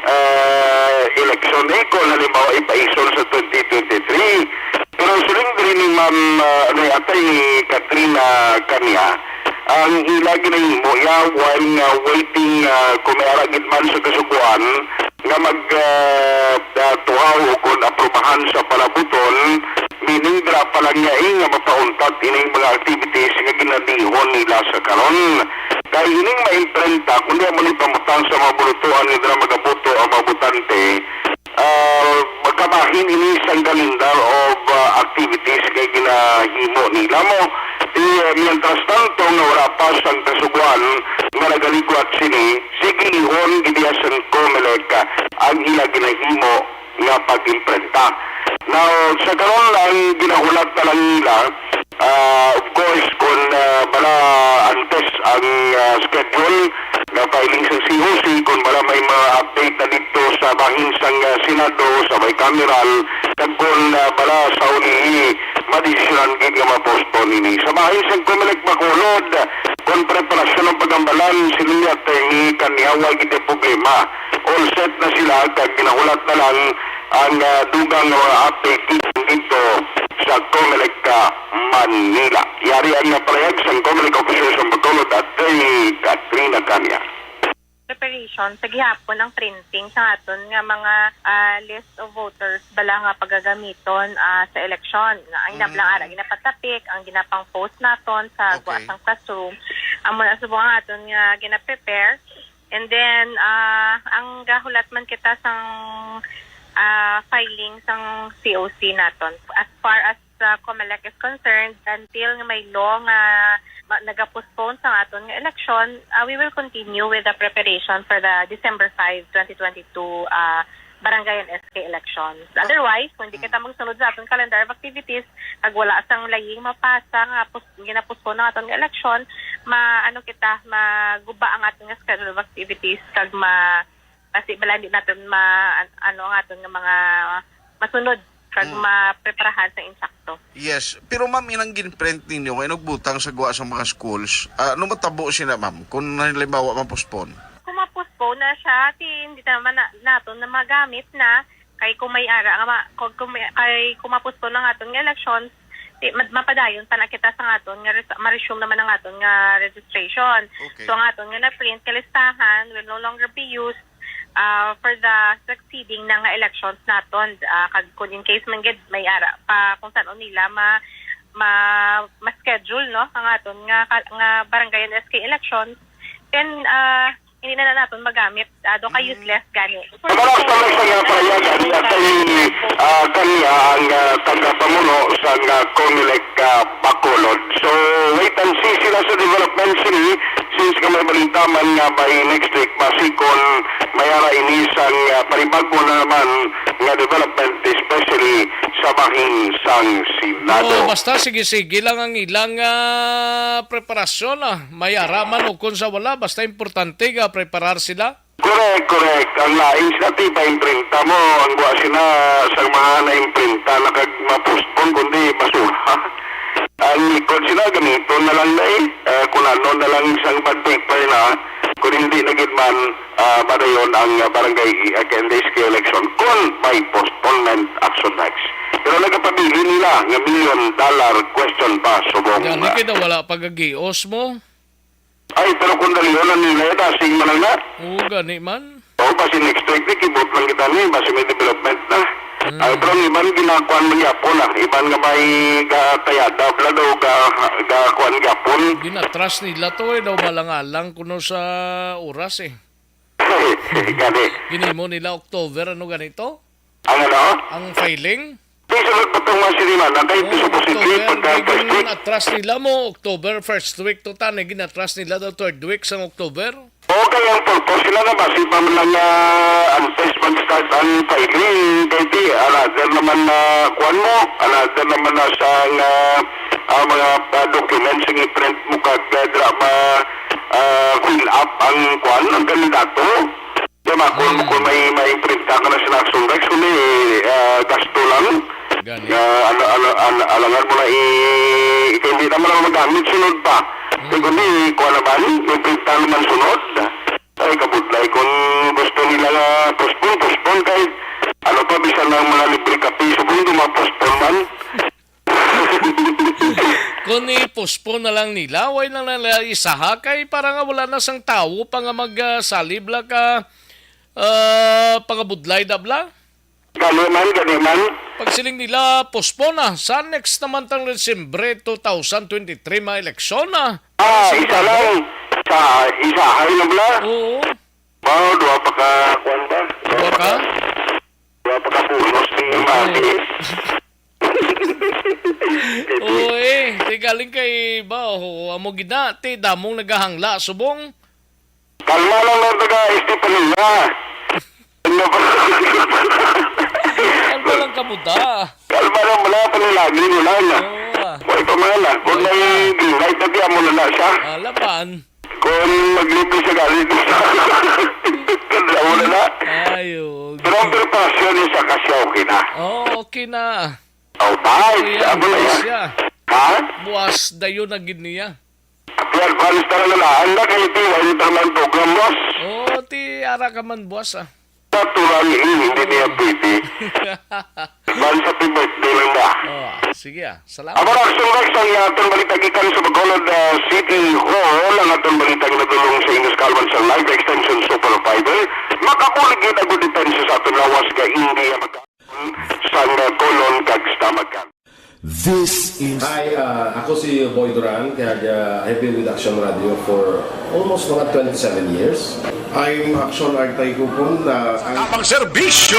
ah, election, eh, kung halimbawa ipaisol sa twenty twenty-three. Pero siling diri ni Ma'am, ah, ni Atay Katrina Kanya, ang ila ginahimo ya while nga waiting, ah, kung may ara gid man sa kasugoan nga mag, ah, ah, tuhaw o kung aprubahan sa palabuton, meaning dira pa lang niya, eh, nga mapauntat ining mga activities nga ginadihon nila sa karon. Kay ining maimprenta, kundi amo ni pamutang sa mga bulutuan nga dira magabuto ang mga botante, ah, magkabahin ini sang calendar of, ah, activities nga ginahimo nila mo. Di, ah, mientras tanto nga wala pa sang kasugoan nga nagalikwat sini, sige ihon gid sang Comelec ang ila ginahimo nga pag-imprenta. Now, sa karon lang, ginahulat na lang nila, ah, of course, kung, ah, bala antes ang, ah, schedule nga filing sa C O C, kung bala may mga update na dito sa bahin sang, ah, Senado, sa bicameral, kag kung, ah, bala sa ulihi, madesisyonan gid nga ma-postpone ini. Sa bahin sang Comelec Bacolod, kung preparasyon ang pagambalan, sila ni Attorney Kanihawa gid ang problema. All set na sila, kag ginahulat na lang ang, ah, dugang nga mga update dito sa Comelec, ah, Manila. Yari ang, ah, palahayag sang Comelec Officer sa Bacolod, Attorney Katrina Kanya. Preparation sa gihapon ang printing sa aton nga mga, ah, list of voters bala nga pagagamiton, ah, sa eleksyon. Nga ang Mm. inablang ara ginapatapik, ang ginapang-post naton sa Okay. guwa sang classroom. Amo na subong ang aton nga gina-prepare. And then, ah, ang gahulat man kita sang, ah, filing sang C O C naton. As far as sa Comelec is concerned, until nga may law nga ma-, nagapostpone sa aton nga election, ah, we will continue with the preparation for the December five, twenty twenty-two, ah, barangay and S K elections. Otherwise, kung di Mm. kita magsunod sa aton calendar of activities, kag wala sang laying mapasa nga pos-, ginapostpone ang aton nga election, ma-, ano kita, maguba ang aton nga schedule of activities, kag ma-, kasi bala hindi naton ma-, an-, ano ang aton nga mga masunod, kag Mm. mapreparahan sa insakto. Yes. Pero, ma'am, inang ginprint ninyo, kay nagbutang sa guwa sa mga schools, ah, ano matabo sina, ma'am, kung halimbawa ma-postpone? Kung ma-postpone na siya, di, hindi naman na, naton na magamit na. Kay kung may ara nga ma-, kung, kung may, kay kung ma-postpone ang aton nga elections, di, ma-, mapadayon pa na kita sa aton nga res-, ma-resume naman ang aton nga registration. Okay. So, ang aton nga na-print nga listahan will no longer be used, ah, for the succeeding na nga elections naton. Ah, kag kung in case man gid may ara pa kung san-o nila ma-, ma-, ma-schedule, no, ang aton nga ka-, nga barangay and S K elections, then, ah, hindi na, na naton magamit. Ah, do ka Mm. useless gani. Para sa mga sa nga payagan, ah, kay, ah, kanya ang, ah, tagapamuno sa nga Comelec, ah, Bacolod. So, wait and see sila sa development sini, since nga may balita man nga by next week, basi kung may ara ini sang, ah, panibago na naman nga development, especially sa bahin sang Senado. Oo, basta sige-sige lang ang ilang, ah, preparasyon, ah. May ara man o kung sa wala, basta importante nga preparar sila. Correct, correct. Ang lain sila, ti, paimprenta mo. Ang buwa sila, sa mga naimprenta na kag ma-postpone, kundi basura. Ang likod sila, gamiton na lang na eh. Ah, kung ano na lang isang bad paper na, kung hindi na gid man, ah, madayon ang, ah, barangay, ah, K N D S K election, kung may postponement action next. Pero nagapabilin nila nga million dollar question pa, subong. Gani kay daw wala pa gagios mo. Ay, pero kung dalion ang nila, dasing man lang na. Oo, gani man. Oo, basi next week, di, kibot lang kita ni, basi may development na. Hmm. Ay, pero ang iban, ginakuan man gyapon, ah. Iban nga may gatayada, bla daw, ga, gakuan gyapon. Ginatras nila to, eh, daw malang-alang kuno sa oras, eh. Gani. Ginimo nila October, ano ganito? Ang ano? Ang filing? Di, sunod pa tong mga sinimana, kay Oh, supposedly, October, pagka kay first week. Gin-atras nila mo, October first week to, tani, ginatras nila daw third week sang October. Okay, ang purpose sila na basi pa man lang, ah, antes mag-start ang filing, kay di, another naman na kuwan mo, another naman na sa nga, ah, mga, ah, documents nga i-print mo kag, ah, dira ma, ah, fill up ang kuwan, ang kandidato. Di ba, kung, Hmm. kung may, may imprinta ka na sa Naxon Rex, kundi, ah, gasto lang. Gani. Ah, ala-, ala-, ala-, alangan mo na i-, ikaw hindi naman ang magamit sunod pa. Hmm. Di kundi, kuha naman, imprinta naman sunod. Ay, kabudlay, kung gusto nila nga postpone, postpone kay, ano pa, bisan ang mga libre kape, subong, ma-postpone man. Kung i-postpone na lang nila, way na lang nila isaha kay para nga wala na sang tawo pa nga mag, ah, salib la ka, ah, pangabudlay da bla. Gani man, gani man. Pagsiling nila, postpone na. Sa next naman tang Disyembre two thousand twenty-three, may eleksyon na. Ah, isa lang. Sa isahay na bla. Oo. Wow, duha pa ka, kuwan ba? Duha ka? Duha pa ka pulos ni Oo. Mati. Oo, eh. Di galing kay ba, oh, amo gina, ti damong nagahangla, subong. Kalma lang na taga Estefanía. Ano ba? Kalma lang kamo da. Kalma lang, wala pa nilagi mo lang. Oo, ah. Wala pa man, ah. Kung may green light, amo na na siya. Ah, laban. Kung maglibre siya galing, amo na na. Ayo. Pero ang preparasyon niya sa kasya, okay na. Oh, okay na. Oh, nice. Iya, amo na buwas yan. Siya. Ha? Buwas dayon na gid niya. Ti advance na lang na, anda kay ti, wala pa man program, boss. Oh, ti ara ka man, buwas, ah. Natural, eh, hindi niya pwede. Advance happy birthday lang ba? Oh, sige, ah. Salamat. Amo ra, Action Rex, ang aton balita gikan sa Bacolod, ah, City Hall. Ang aton balita ginadulong sa inyo sa kaluman sa Live Extension Super Fiber. Makabulig gid ang good depensa sa aton lawas nga hindi mag- sang, uh, colon kag stomach cancer. This is Hi, ah, ako si Boy Duran, kag, ah, I've been with Action Radio for almost mga twenty-seven years. I'm Action Artay Kupon, ah, ang Tamang serbisyo.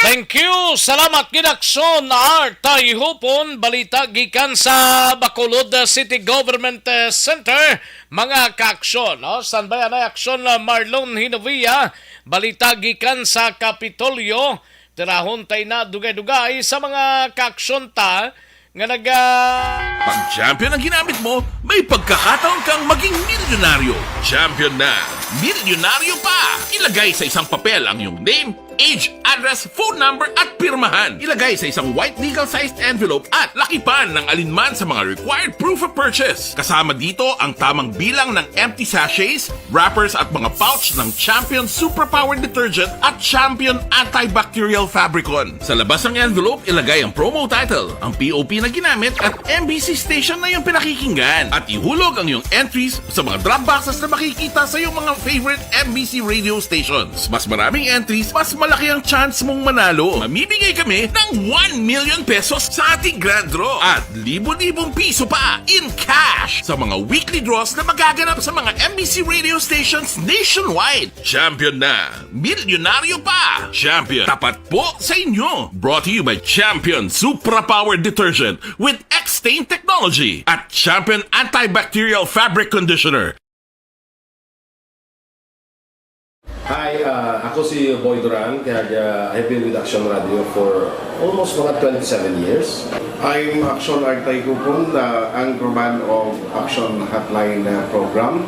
Thank you. Salamat gid, Action Artay Hupon. Balita gikan sa Bacolod City Government, eh, Center. Mga kaaksyon, no? Standby anay, Action, uh, Marlon Hinovia. Balita gikan sa Kapitolyo. Tirahon tay na dugay-dugay sa mga kaaksyon ta nga naga- Pag champion ang ginamit mo, may pagkakataon kang maging milyonaryo. Champion na, milyonaryo pa! Ilagay sa isang papel ang iyong name, age, address, phone number, at pirmahan. Ilagay sa isang white legal-sized envelope at lakipan ng alinman sa mga required proof of purchase. Kasama dito ang tamang bilang ng empty sachets, wrappers, at mga pouch ng Champion Superpower Detergent at Champion Antibacterial Fabricon. Sa labas ng envelope, ilagay ang promo title, ang P O P na ginamit, at M B C station na iyong pinakikinggan. At ihulog ang iyong entries sa mga drop boxes na makikita sa iyong mga favorite M B C radio stations. Mas maraming entries, mas malaki ang chance mong manalo. Mamimigay kami ng one million pesos sa ating grand draw at libo-libong piso pa in cash sa mga weekly draws na magaganap sa mga M B C radio stations nationwide. Champion na! Milyonaryo pa! Champion, tapat po sa inyo! Brought to you by Champion Supra Power Detergent with X-Stain Technology at Champion Antibacterial Fabric Conditioner. Hi, ah, ako si Boy Duran, kag, ah, I've been with Action Radio for almost mga twenty-seven years. I'm Action Artay Kupon, ah, anchorman of Action Hotline, ah, program.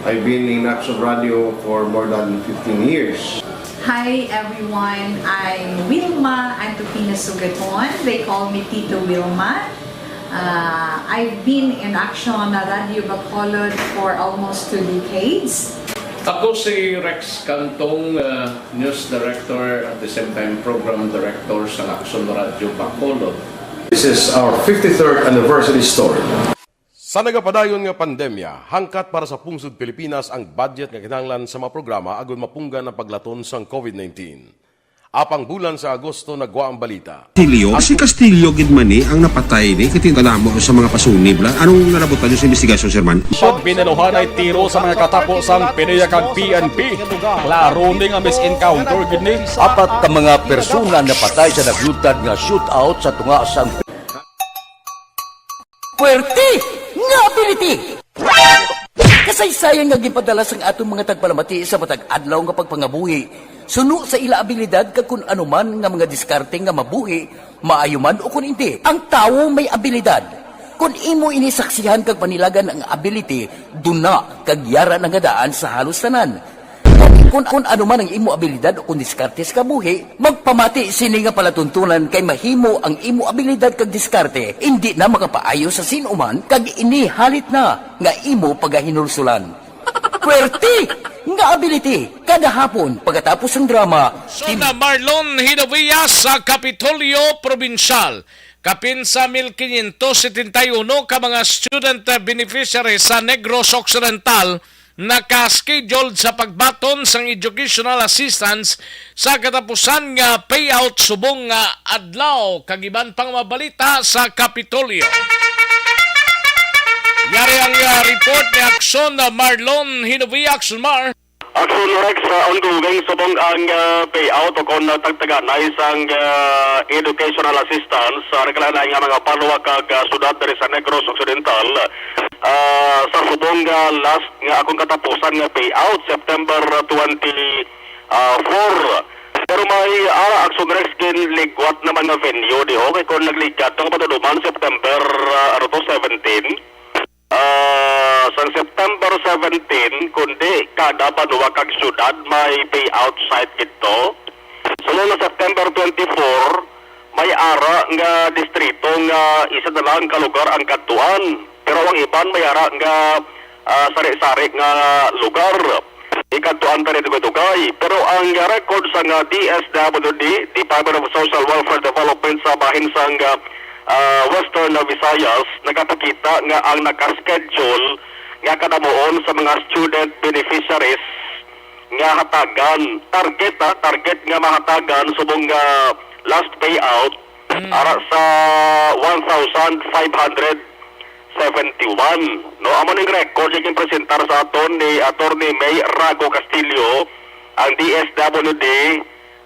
I've been in Action Radio for more than fifteen years. Hi everyone, I'm Wilma Antupina Sugaton. They call me Tito Wilma. Uh, I've been in Action Radio Bacolod for almost two decades. Ako si Rex Cantong, uh, News Director, at the same time Program Director sa Action Radio Bacolod. This is our fifty-third anniversary story. Sa nagapadayon nga pandemya, hangkat para sa pungsod Pilipinas ang budget nga kinahanglan sa mga programa agud mapunggan ang paglaton sang COVID nineteen. Apang bulan sa Agosto nagwa ang balita. Castillo, si Castillo gid man ni ang napatay ni, kay kadamo sa mga pasunib la. Anong nalabutan niyo sa investigasyon, Sir Man? Pag binaluhanay tiro sa mga katapo sang PDEA kag P N P, klaro ni nga mis-encounter gid ni. Apat ka mga persona napatay sa naglutad nga shootout sa tunga sang Puwerte nga ability! Kasaysayan nga ginpadala sang aton mga tagpalamati sa matag adlaw nga pagpangabuhi suno sa ila abilidad kag kun ano man nga mga diskarte nga mabuhi, maayo man o kun indi. Ang tawo may abilidad. Kun imo ini saksihan kag panilagan ang ability, duna kag yara na nga daan sa halos tanan. Kun, kun ano man ang imo abilidad o kun diskarte sa kabuhi, magpamati sini nga palatuntunan kay mahimo ang imo abilidad kag diskarte indi na makapaayo sa sin-o man kag ini halit na nga imo pagahinulsulan. Puwerte nga ability kada hapon pagkatapos sang drama. Sona Marlon Hinovia sa Kapitolyo Probinsyal. Kapin sa mil quinientos setenta y uno ka mga student beneficiaries sa Negros Occidental naka-scheduled sa pagbaton sang educational assistance sa katapusan nga payout subong nga adlaw, kag iban pang mabalita sa Kapitolyo. Yari ang, ah, report ni Action, ah, Marlon Hinovia. Action Mar. Action Rex, ah, ongoing subong ang, ah, payout o kon, ah, tagtaganay sang, ah, educational assistance sa nagkalain-lain nga mga banwa kag, ah, syudad diri sa Negros Occidental. Ah, sa subong nga last nga akong katapusan nga payout, September twenty-four. Pero may ara, Action Rex, ginligwat naman nga venue diho kay kon nagligad ang patuduman September, ah, ano to, seventeen. Ah, sang September seventeen, kundi kada banwa kag syudad may payout site didto. Sunod nga September twenty-four, may ara nga distrito nga isa na lang ka lugar ang kadtuan, pero ang iban may ara nga, ah, sari-sari nga lugar. Ikadtuan ta ni dugay-dugay. Pero ang record sang D S W D, Department of Social Welfare Development, sa bahin sang, ah, Western Visayas, nagapakita nga ang naka-schedule nga kadamuon sa mga student beneficiaries nga hatagan, target, ha, target nga mahatagan subong nga last payout, ara sa one thousand five hundred seventy-one. No, amo ning record nga ginpresentar sa aton ni Attorney May Rago Castillo, ang D S W D,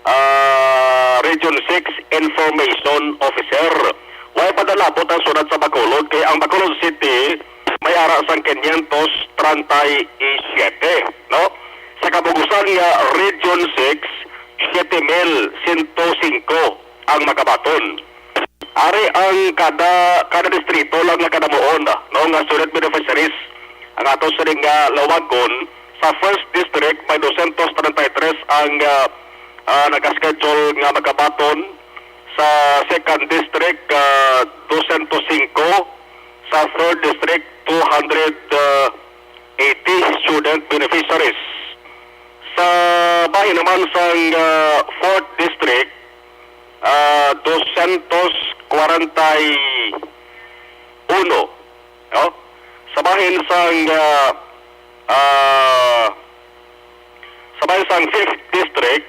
ah, Region six Information Officer. Way pa dalabot ang syudad sa Bacolod, kay ang Bacolod City may ara sang quinientos treinta y siete, no? Sa kabugusan nga Region six, siete mil sento singko ang makabaton. Ari ang kada, kada distrito lang nga kadamuon, no, nga student beneficiaries. Ang ato sining nga lawagon, sa first district may dosyentos treinta y tres ang, ah, ah, naka-schedule nga makabaton. Sa second district, ah, dosyentos singko. Sa third district, two hundred eighty student beneficiaries. Sa bahin naman sang, ah, fourth district, ah, dosyentos kwarenta y uno, no? Sa bahin sang, ah, ah, sa bahin sang fifth district,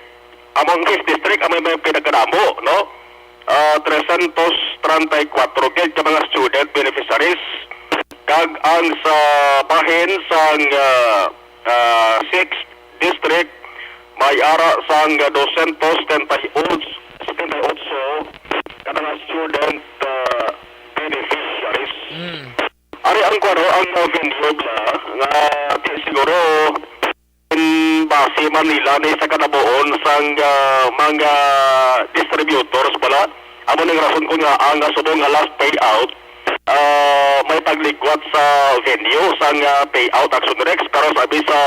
among fifth district, amo may pinakadamo, no? Ah, trescientos treinta y cuatro gid ka mga student beneficiaries. Kag ang sa bahin sang, ah, ah, sixth district, may ara sang dosyentos setenta y ocho, setenta y ocho ka mga student, ah, beneficiaries. Ari ang kuwano, ang venue ba nga di siguro in base man nila ni sa kadamuon sang, ah, mga distributors bala. Amo ning rason ko nga ang subong nga last payout Ah, may pagligwat sa venue sang, ah, payout, Action Rex, pero sa abi sa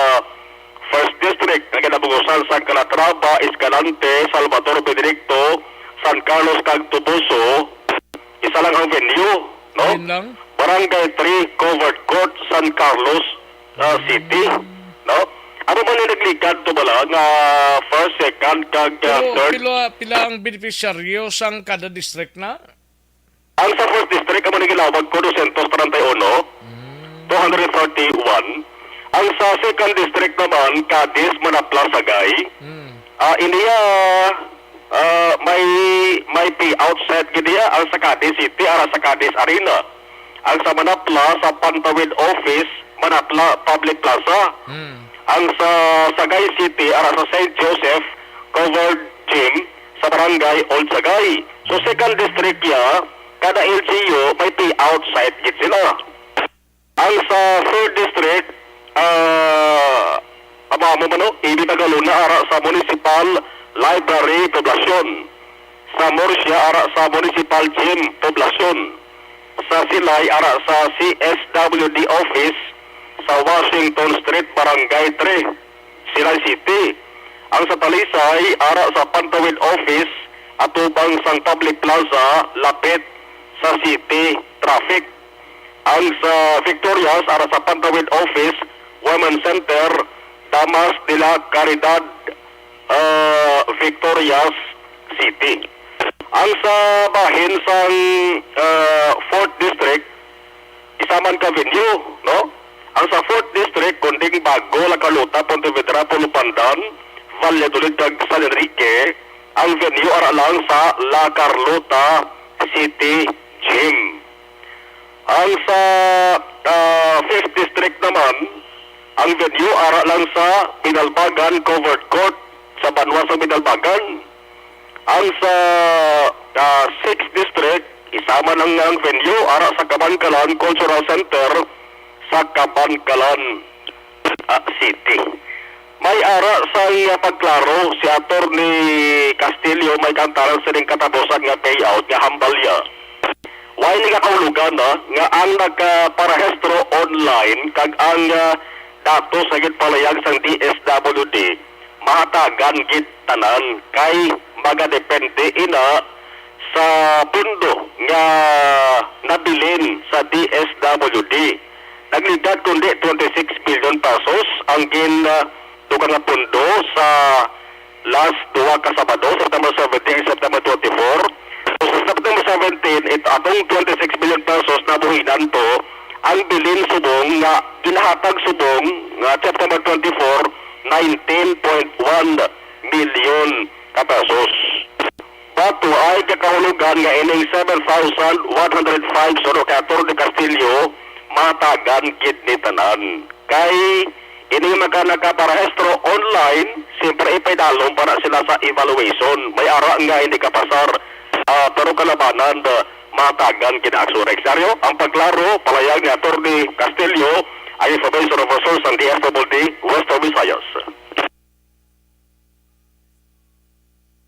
First District nga kinabugusan sa Calatrava, Escalante, Salvador, Benedicto, San Carlos, kag Toboso, isa lang ang venue, no? Ayun lang. Barangay three Covered Court, San Carlos, ah, City, no? Ano man yung nagligad to bala nga first, second, kag, ah, Pero third? Pila, pila ang beneficiaryo sang kada district na? Ang sa First District amo ni gilawag ko, dosyentos treinta y uno, Mm. two hundred thirty-one. Ang sa Second District naman, Cadiz, Manapla, Sagay. Mm. Ah, iniya, ah, may, may payout site gid iya, ang sa Cadiz City, ara sa Cadiz Arena. Ang sa Manapla, sa Pantawid Office, Manapla Public Plaza. Mm. Ang sa Sagay City, ara sa Saint Joseph Covered Gym, sa Barangay Old Sagay. So, Second District ya, kada L G U may payout site gid sila. Ang sa Third District, ah, aba mo man, no? Ibi Tagalona, ara sa Municipal Library, Poblacion. Sa Murcia, ara sa Municipal Gym, Poblacion. Sa Silay, ara sa C S W D Office, sa Washington Street, Barangay three, Silay City. Ang sa Talisay, ara sa Pantawid Office, atubang sang Public Plaza, lapit sa city traffic. Ang sa Victorias, ara sa Pantawid Office, Women's Center, Damas de la Caridad, ah, Victorias City. Ang sa bahin sang, ah, Fourth District, isa man ka venue, no? Ang sa Fourth District, kunding Bago, La Carlota, Pontevedra, Pulo Pandan, Valladolid, kag San Enrique, ang venue ara lang sa La Carlota City Gym. Ang sa, ah, Fifth District naman, ang venue ara lang sa Binalbagan Covered Court sa banwa sa Binalbagan. Ang sa, ah, Sixth District, isa man ang, ang venue ara sa Kabankalan Cultural Center sa Kabankalan, ah, City. May ara sang pagklaro si Attorney Castillo, may kantaran sining katapusan nga payout nga hambal niya. Way ni kakahulugan, ha, nga ang nagparehistro online kag ang, ah, datos nga ginpalayag sang D S W D mahatagan gid tanan kay magadepende ina sa pondo nga nabilin sa D S W D. Nagligad kundi twenty-six billion pesos ang gin, ah, dugang nga pondo sa last duha ka Sabado, September seventeen, September twenty-four. So, sa September seventeen, it, atong twenty-six billion pesos nabuhinan to, ang bilin subong nga ginahatag subong nga September twenty-four, nineteen point one million ka pesos. But way kakahulugan nga ining seven thousand one hundred five suno kay Attorney Castillo, matagan gid ni tanan. Kay ining mga nakaparehistro online, siyempre ipaidalom para sila sa evaluation. May ara nga hindi kapasar, ah, pero kalabanan, ah, matagan gid ang aksyon. Ang pagklaro, palayag ni Attorney Castillo, ang information officer sa D S W D Western Visayas.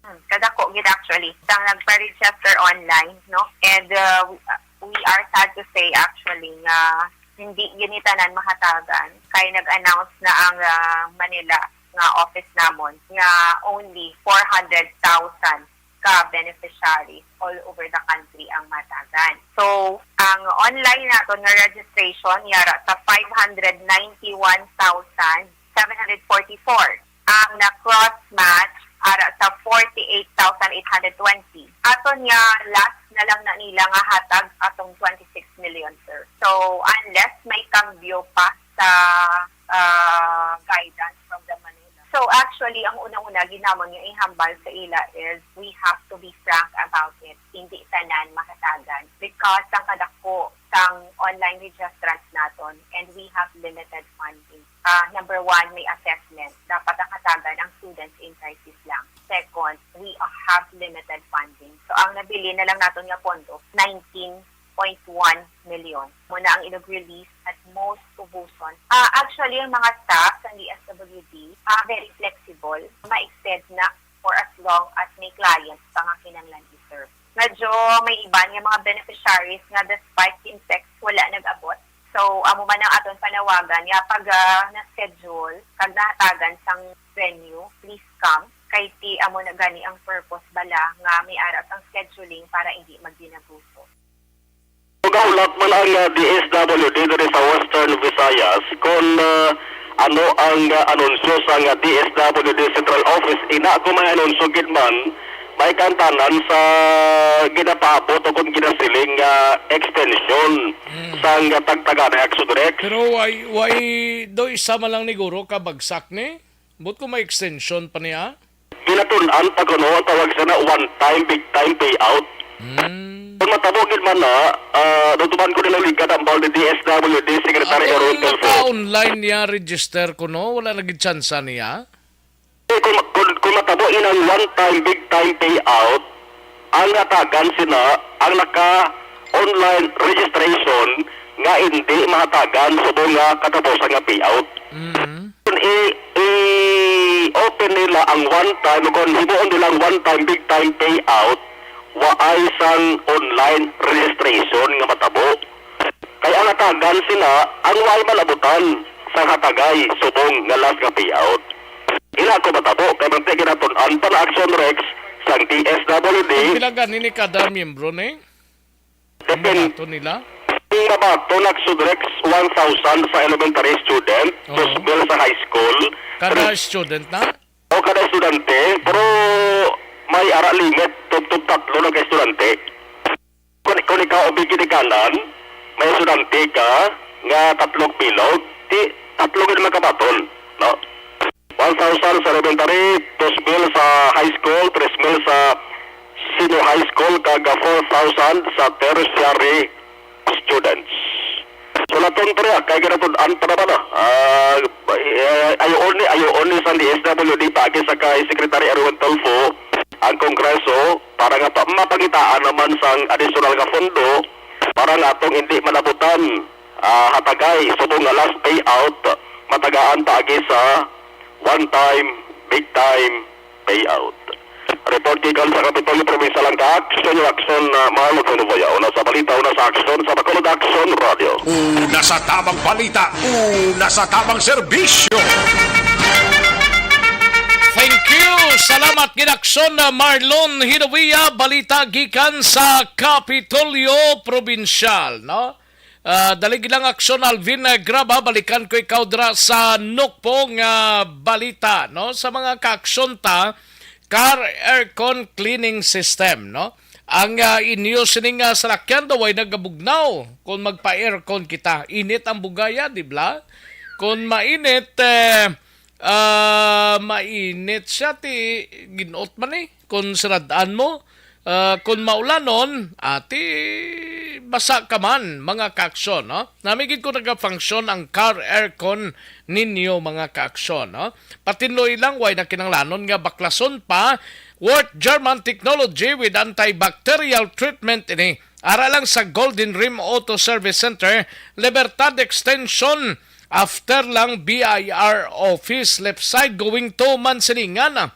Hmm, kadako gid actually. Sang nagpa-register online, no? And, uh, we, uh, we are sad to say actually nga hindi gid ni tanan mahatagan kay nag-announce na ang, uh, Manila nga office namon nga only four hundred thousand ka beneficiaries all over the country ang matagan. So, ang online naton nga registration yara sa five hundred ninety-one thousand seven hundred forty-four. Ang na-cross match ara sa forty-eight thousand eight hundred twenty. Aton nga last na lang na nila nga hatag atong twenty-six million, sir. So, unless may kambyo pa sa, ah, guidance from the Manila. So, actually, ang una-una, ginamon nga ihambal sa ila is we have to be frank about it. Hindi tanan mahatagan because ang kadako sang online registrants naton and we have limited funding. Ah, number one, may assessment. Dapat ang hatagan ang students in crisis lang. Second, we have limited funding. So, ang nabilin na lang naton nga pondo, nineteen point one million. Muna ang ilog release at most ubuson. Ah, actually, ang mga staff sa D S W D, ah, very flexible. Ma-extend na for as long as may clients pa nga kinahanglan i-serve. Medyo may iban nga mga beneficiaries nga despite in text, wala nag-abot. So, amo man ang aton panawagan nga pag ah, na-schedule kag nahatagan sang venue, please come. Kay ti amo na gani ang purpose bala nga may ara sang scheduling para hindi magdinaguso. Gahulat man ang ah, D S W D diri sa Western Visayas kung ah, ano ang ah, anunsyo sang ah, D S W D Central Office. Ina ko may anunsyo gid man, may kantanan sa ginapaabot o kung ginasiling nga extension sang ah, tagtaganay action, Rex. Pero why, why do isa man lang ni guro ka bagsak ni? But kung may extension pa niya? Ginatun-an pa kuno ang tawag sana one time, big time payout. Mm. Kung matabo gid man na, uh, duduman ko nila ligad ang bawal ni D S W D Secretary Erwin Tulfo. Naka-online niya register kuno, wala na gid tsansa niya. Eh, kung, kung, kung matabo inang one time, big time payout, ang natagan sina ang naka-online registration nga hindi mahatagan subong nga katapusan nga payout. Mm. Kung i- i-open nila ang one time, kung himuon nila ang one time, big time payout, waay sang online registration nga matabo. Kay ang natagan sila ang waay malabutan sang hatagay subong nga last nga payout. Ina ko matabo kay manti ginatun-an pa na action, Rex, sang D S W D. Pila gani ni kada miyembro ni? Depend. Mabaton nila? Ang mabaton, action, Rex, one thousand sa elementary student, Oo. two mil sa high school. Kada student na? O kada estudyante, pero may ara limit, tubtob tatlo na ka estudyante. Kung, kung ikaw ang ginikanan, may estudyante ka nga tatlong bilog, di tatlo gid magkabaton, no? One thousand sa elementary, two mil sa high school, three mil sa senior high school, kag four thousand sa tertiary students. So, laton pa rin, kay ginatud-an pa naman, ah. Ah, eh, ayo ni, ayo ni sa D S W D pagi sa kay Secretary Erwin Tulfo ang Kongreso para nga pa, mapangitaan naman sang additional nga pondo para nga atong hindi malabutan, ah, hatagay subong nga last payout matagaan paagi sa one time, big time payout. Report gikan sa Kapitolyo, Probinsya lang ka Action, yung Action, uh, Marlon Funuboya. Una sa balita, una sa aksyon, sa Bacolod Action Radio. Una sa tamang balita, una sa tamang serbisyo. Thank you. Salamat gid Aksyon, uh, Marlon Hinovia. Balita gikan sa Kapitolyo Probinsyal, no? Ah, dali gid lang Aksyon Alvin, ah, Graba, balikan ko ikaw dira sa Nukpo nga balita, no? Sa mga kaaksyon ta, car aircon cleaning system, no? Ang ah, inyo sining ah, salakyan daw ay nagabugnaw kung magpa-aircon kita. Init ang bugaya, di ba? Kung mainit, eh, ah, mainit siya, ti ginot man eh. Kung sirad-an mo, ah, kung maulanon, ati basa ka man, mga kaaksyon, no? Namigid ko nagafunction ang car aircon ninyo, mga kaaksyon, no? Patinloy lang, way na kinanglanon nga baklason pa. Worth German technology with antibacterial treatment ini. Ara lang sa Golden Rim Auto Service Center, Libertad Extension, after lang B I R office, left side going to Mansilingan.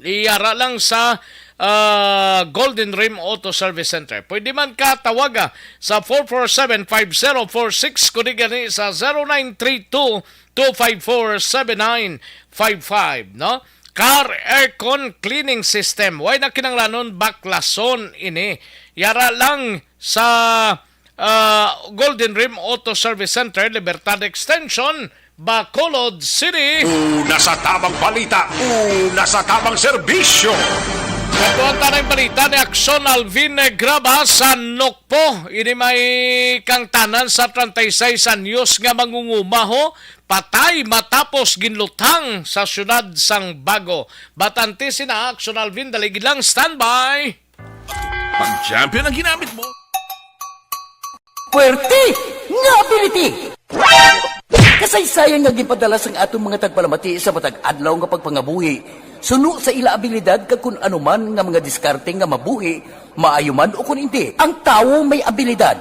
Iyara lang sa ah, Golden Rim Auto Service Center. Pwede man ka tawaga sa four four seven, five zero four six, kundi gani sa zero nine three two, two five four, seven nine five five, no? Car aircon cleaning system. Way na kinanglanon baklason ini. Yara lang sa ah, Golden Rim Auto Service Center, Libertad Extension, Bacolod City. Una sa tamang balita, una sa tamang serbisyo. Katuan tanang balita ni Aksyon Alvin Graba sa Nokpo. Ini may kangtanan sa treinta y seis anyos nga mangungumaho, patay matapos ginluthang sa siyudad sang Bago. Batante sina Aksyon Alvin, dali gid lang, standby. Pag champion ang ginamit mo. Puwerte nga ability! Kasaysayan nga ginpadala sang aton mga tagpalamati sa matag adlaw nga pagpangabuhi, suno sa ila abilidad kag kun ano man nga mga diskarte nga mabuhi, maayo man o kun indi. Ang tawo may abilidad.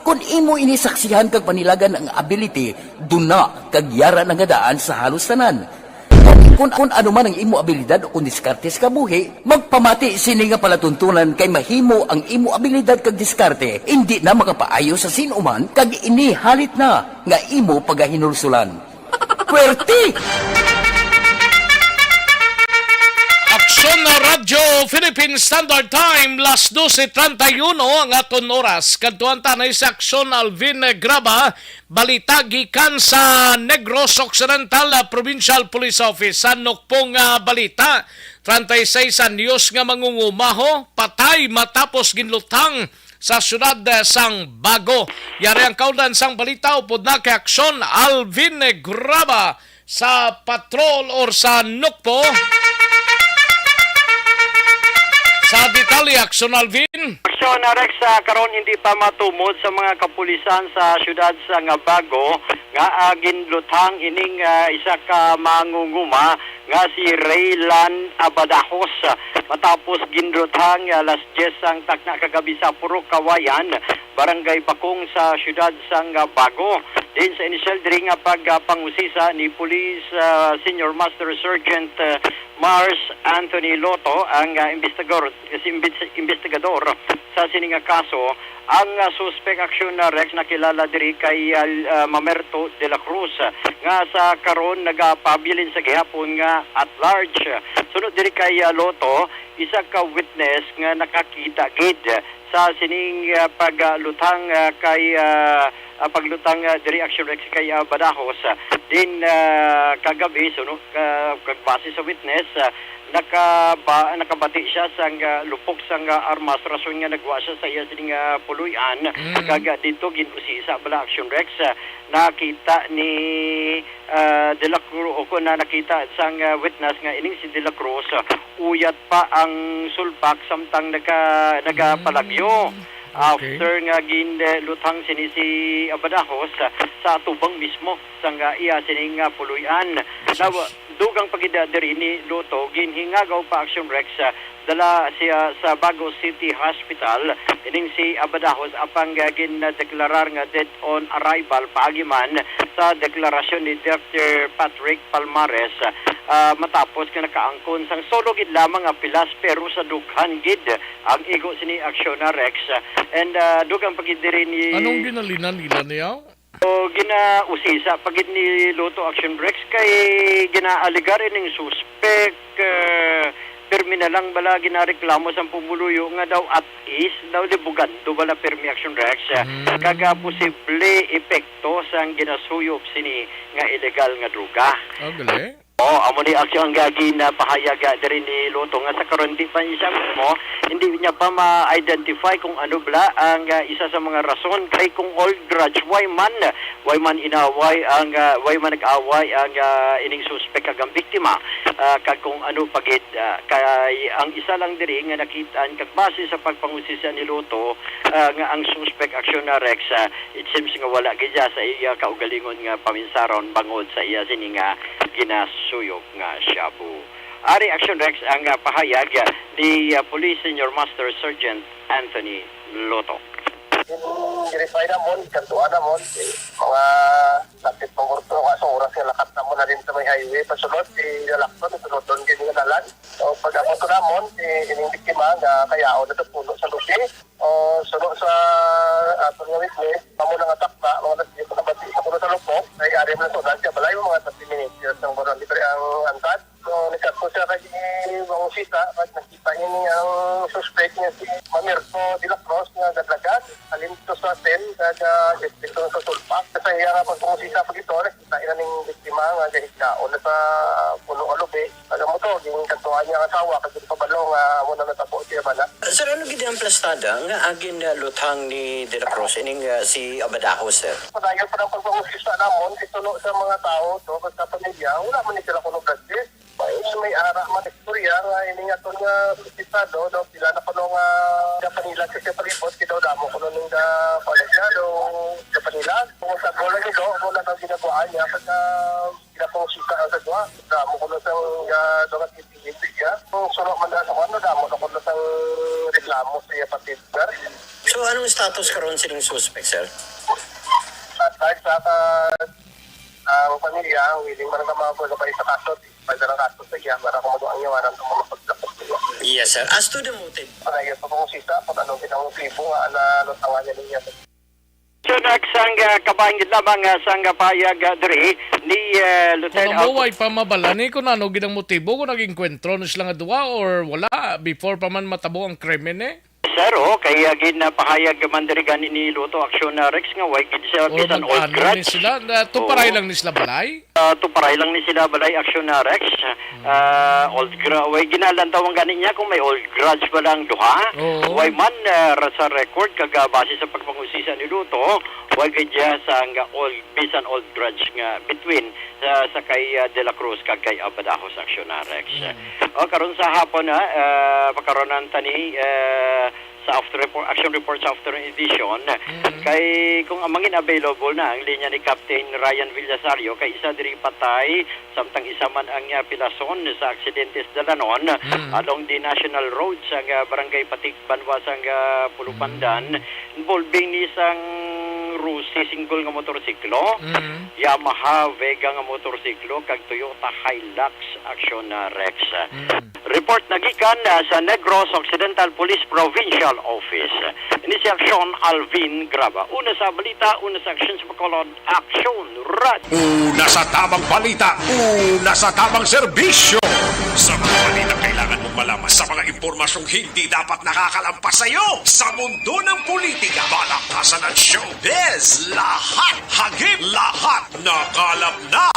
Kun imo ini saksihan kag panilagan ang ability, duna kag yara na nga daan sa halos tanan. Kon Kung, kung ano man ang imo abilidad o kung diskarte sa kabuhi, magpamati sini nga palatuntunan kay mahimo ang imo abilidad kag diskarte indi na makapaayo sa sin-o man kag ini halit na nga imo pagahinulsulan. Pwerte! Aksyon na Radyo Philippine Standard Time, las doce treinta y uno ang aton oras. Kadtuan ta na sa Aksyon Alvin Graba, balita gikan sa Negros Occidental, ah, Provincial Police Office. Sa nukpong, ah, balita, treinta y seis anyos nga mangungumaho patay matapos ginluthang sa siyudad, eh, sang Bago. Yari ang kaundan sang balita upod na kay Aksyon Alvin Graba sa patrol or sa nukpo. Sa detalye, Aksyon Alvin. Aksyon, Rex, ah, karon hindi pa matumod sa mga kapulisan sa siyudad sang Bago nga, ah, ginluthang ining, ah, isa ka mangunguma nga si Raylan Abadajos, matapos ginluthang alas diyes sang takna kagabi sa Purok Kawayan, Barangay Bakong sa siyudad sang Bago. Din sa inisyal diri nga pagpangusisa ni Police, ah, Senior Master Sergeant, ah, Mars Anthony Lotto ang, ah, imbestigador, si imbes-, imbestigador sa sini nga kaso. Ang, ah, suspek, Aksyon, ah, Rex, nakilala diri kay, ah, ah, Mamerto de la Cruz, ah, nga sa karon nagapabilin sa gihapon nga at large. Sunod diri kay, ah, Lotto, isa ka witness nga nakakita gid sa sining, ah, pagluthang, ah, kay, ah, ah, pagluthang, ah, diri, Aksyon, Rex, kay, ah, Badajos. Din, ah, kagabi, suno-, ah, kag base sa witness, ah, nakaba-, nakabati siya sang, ah, lupok sang, ah, armas, rason nga nagwa siya sa iya sining, ah, puloy-an. Mm. Kag, ah, dito gin-usisa bala, Aksyon, Rex, ah, nakita ni, ah, De La Cruz, o kun na nakita sang, ah, witness nga ining si De La Cruz, ah, uyat pa ang sulpak samtang naga-, nagapalagyo. Mm. Okay. After nga ginluthang sini si Abadajos, ah, sa atubang mismo sang, ah, iya sining, ah, puloy-an. Jesus. Now, dugang pa gid, ah, diri ni Lotto, ginhingagaw pa, Aksyon, Rex, ah, dala siya sa Bago City Hospital. Ining si Abadajos apang, ah, gindeklarar nga dead on arrival paagi man sa deklarasyon ni Doctor Patrick Palmares, ah, matapos nga nakaangkon sang solo gid lamang nga pilas, pero sa dughan gid ang igo sini, Aksyon, Rex. And, ah, dugang pa gid diri ni Anong ginalinan nila niya? O, ginausisa pa gid ni Lotto, Aksyon, Rex, kay ginaalegar ining suspek, eh, pirmi na lang bala ginareklamo sang pumuluyo nga daw at is daw libugando bala pirmi, Aksyon, Rex, eh, Mm. kag, ah, posible epekto sang ginasuyop sini nga illegal nga droga. Ah, gali. Oh, amo ni, Aksyon, ang gagi na pahayag, ah, diri ni Lotto nga sa karon di pa siya mismo, hindi niya pa ma-identify kung ano bala ang, ah, isa sa mga rason kay kung all grudge, why man, why man inaway ang, ah, why man nag-away ang, ah, ining suspek kag ang biktima, ah, kag kung ano pa gid, ah, kay ang isa lang diri nga nakit-an kag base sa pagpangusisa ni Lotto, ah, nga ang suspek, Aksyon, Rex, ah, it seems nga wala gid siya sa iya kaugalingon nga paminsaron bangod sa iya sini nga ginasuyop nga shabu. Ari, Aksyon, Rex, ang, ah, pahayag, ah, ni, ah, Police Senior Master Sergeant Anthony Lotto. Ginverify namon, kantuan namon, si mga lapit mangurto, kaso oras nga lakat namon na din sa may highway, pasulod, si Lalakton, sulodon gid nga dalan. So, pag-abot ko namon, si ining biktima nga kayaon na sa puno sa lupi. O, suno sa aton nga witness, amo na nga takna, mga alas diyes na bati sa puno sa lupok, ay ari man sa unahan siya balay, mga thirty minutes, yes, ang barangay, pero ang antad. So, nagkadto siya kay Wang Sita, kag nakita ini ang suspect nga si Mamirto de la Cruz nga gadlagan, alim to sa ten, kag, ah, distrito sa Sulpak. Sa iya nga pagpangusisa pa gito, nakita ina ning biktima nga gahigkaon na sa puno nga lubi. Kag amo to, ginkantuan niya ang asawa, kag ginpabalo nga amo na natabo siya bala. Sir, ano gid ang plastada nga agin, ah, luthang ni De La Cruz ining, ah, si Abadaho, sir? Padayon pa ang pagpangusisa namon, kay suno sa mga tawo to, kag sa pamilya, wala man ni sila kuno grudges. May, may ara man istorya nga ini nga to nga suspetsado, daw sila na kuno nga Japanila sa siya palibot, kay daw damo kuno ning da pamilya, daw Japanila. Kung sa bola ni do, mo na daw ginagawa niya, kag, ah, ginapangusisa ang sa duha. Damo kuno sa, ah, duha ka Kung suno man na sa kuwan, damo na kuno sang reklamo sa iya partner. So, anong status karon sining suspect, sir? Aside sa ka-, ang pamilya, Iya, willing man ang mga pagkabay sa kaso, pwede lang kaso sa iya para kung ano ang iyawanan sa mga pagkakasila. Yes, sir. As to the motive? Panayon pa kung sisa, kung ano ang motibo nga na lutangan niya niya. So, next, sang, ah, kabahin gid lamang, ah, sang, ah, payag, ah, diri ni, ah, Lieutenant Kuno mo, Alfred. Way pa mabala ni kung ano gid ang motibo, kung nag-engkwentro na sila nga duwa or wala, before pa man matabo ang krimen, eh? Sir, oh, kay, ah, ginapahayag man diri gani ni Lotto Action, ah, Rex, nga way gid siya bisan old grudge. Or mag-ano ni sila? Na, tuparay lang ni sila balay? Ah, tuparay lang ni sila balay, Action, ah, Rex. Ah, old gra-, way ginalantawan gani niya kung may old grudge ba lang duha. Oo. Way man, ah, ra-, sa record, kag, ah, base sa pagpangusisa ni Lotto, way gid siya sang old, bisan old grudge nga between sa, sa kay, ah, De La Cruz kag kay Abadajos, Action, ah, Rex. Mm. O, karon sa hapon, ah, ah, pakaronan ta ni, ah, sa after report, action report sa afternoon edition. Mm. Kay kung ang mangin available na ang linya ni Captain Ryan Villasario, kay isa diri patay, samtang isa man ang, ah, pilason sa aksidente sa dalanon Mm. along the National Road sa, ah, Barangay Patik, Banwa sa, ah, Pulupandan, Mm. involving ni sang Rusi single nga motorsiklo, Mm. Yamaha Vega nga motorsiklo, kag Toyota Hilux, Action, ah, Rex. Mm. Report na gikan, ah, sa Negros Occidental Police Provincial Office. Ini si Action Alvin Graba. Una sa balita, una sa aksyon sa Bacolod, Action Rad. Una sa tamang balita, una sa tamang serbisyo. Sa mga balita kailangan mong malaman, sa mga impormasyong hindi dapat nakakalampas sa iyo, sa mundo ng politika, balakasan at showbiz, lahat hagip, lahat nakalap na.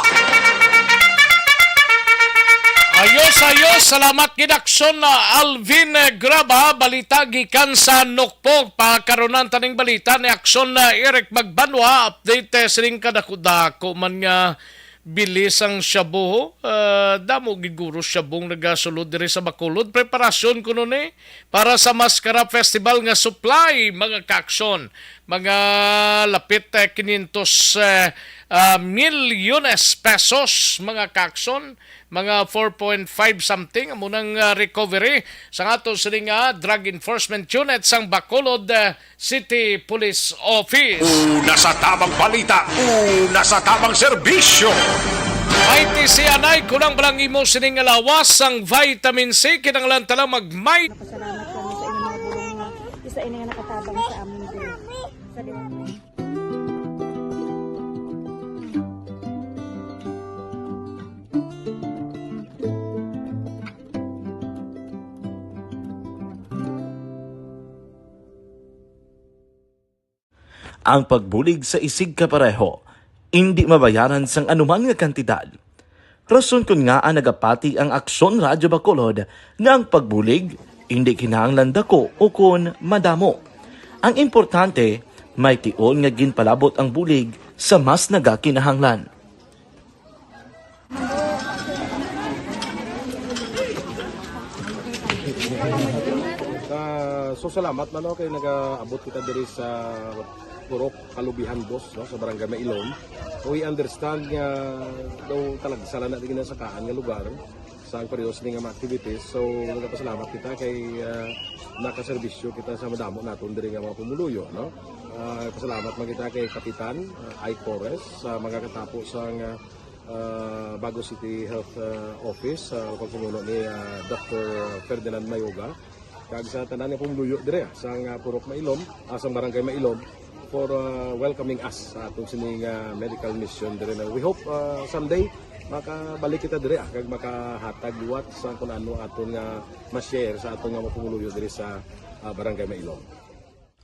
Ayos, ayos. Salamat gid, Action, ah, Alvin, eh, Graba. Balita gikan sa Nokpok. Pakaronan taning balita ni Action, ah, Eric Magbanwa. Update, eh, sining kadako-dako man nga bili sang shabu. Ah, damo gid guro shabu ang nagasulod diri sa Bacolod. Preparasyon kuno ni para sa Mascara Festival nga supply, mga ka-aksyon, mga lapit, eh, quinientos, eh, ah, milyones pesos, mga ka-aksyon, mga four point five something, amo nang, ah, recovery sang ato sini nga Drug Enforcement Unit sang Bacolod, eh, City Police Office. Una sa tamang balita, una sa tamang serbisyo. May T C anay, kulang ba lang imo sining nga lawas sang vitamin C? Kinahanglan ta lang mag-may Pasalamat kami sa inyong mga bulong nga isa ini nga nakatabang sa amin diri. Sa liwanag. Ang pagbulig sa isigkapareho indi mabayaran sang anuman nga kantidad. Rason kon ngaa nagapati ang Aksyon Radyo Bacolod nga ang pagbulig indi kinahanglan dako ukon madamo. Ang importante, may tion nga ginpalabot ang bulig sa mas nagakinahanglan. Ah, so, salamat man, no, kay nagaabot kita diri sa Purok Kalubihan, boss, no, sa Barangay Mailom. We understand nga daw talagsa lang na di ginasakaan nga lugar sa ang periodo sini nga mga activities. So, nagapasalamat kita kay, ah, nakaserbisyo kita sa madamo naton diri nga mga pumuluyo, no? Ah, pasalamat man kita kay Kapitan, ah, Ike Torres, sa mga katapo sa nga, ah, Bago City Health, ah, Office, sa pagpamuno ni, ah, Doctor Ferdinand Mayoga, kag sa tanan nga pumuluyo dire, ah, sa nga Purok Mailom, ah, sa Barangay Mailom, for, ah, welcoming us sa atong sining, ah, medical mission dire na we hope, ah, someday makabalik kita dire, ah, kag makahatag liwat sa kung ano aton nga ma-share sa aton nga mga pumuluyo dire sa, ah, Barangay Mailom.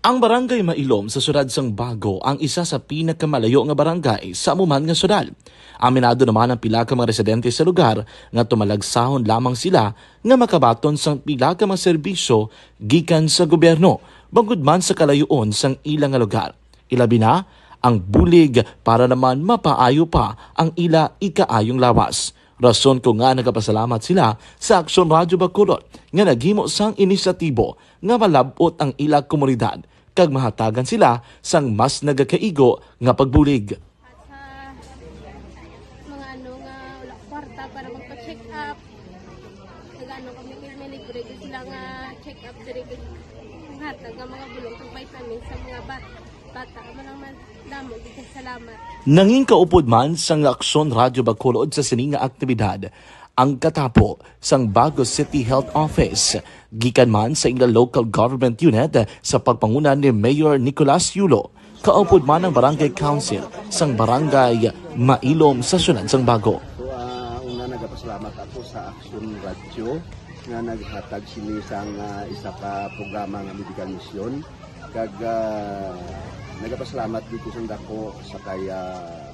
Ang Barangay Mailom sa siyudad sang Bago ang isa sa pinakamalayo nga barangay sa amo man nga siyudad. Aminado naman ang pila ka mga residente sa lugar nga tumalagsahon lamang sila nga makabaton sang pila ka mga serbisyo gikan sa gobyerno, bangod man sa kalayoon sang ila nga lugar. Ilabi na ang bulig para naman mapaayo pa ang ila ikaayong lawas. Rason ko nga nagapasalamat sila sa Aksyon Radyo Bacolod nga naghimo sang inisyatibo nga malab-ot ang ila komunidad kag mahatagan sila sang mas nagakaigo nga pagbulig. At sa mga ano nga wala kwarta para magpa-check up, nag-ano kami, kay may libre gyud sila nga check up diri, kag hatag nga mga bulong kag vitamins sa mga bata. Bata, amo lang man. Damo gid kay salamat. Nangin kaupod man sang Aksyon Radyo Bacolod sa sini nga aktibidad ang katapo sang Bago City Health Office, gikan man sa ila local government unit sa pagpanguna ni Mayor Nicolas Yulo, kaupod man ang Barangay Council sang Barangay Mailom sa siyudad sang Bago. So, ah, una, nagapasalamat ako sa Aksyon Radyo nga naghatag sini sang, ah, isa ka programa nga medical mission. Kag, ah, nagapasalamat dito sang dako sa kay, ah,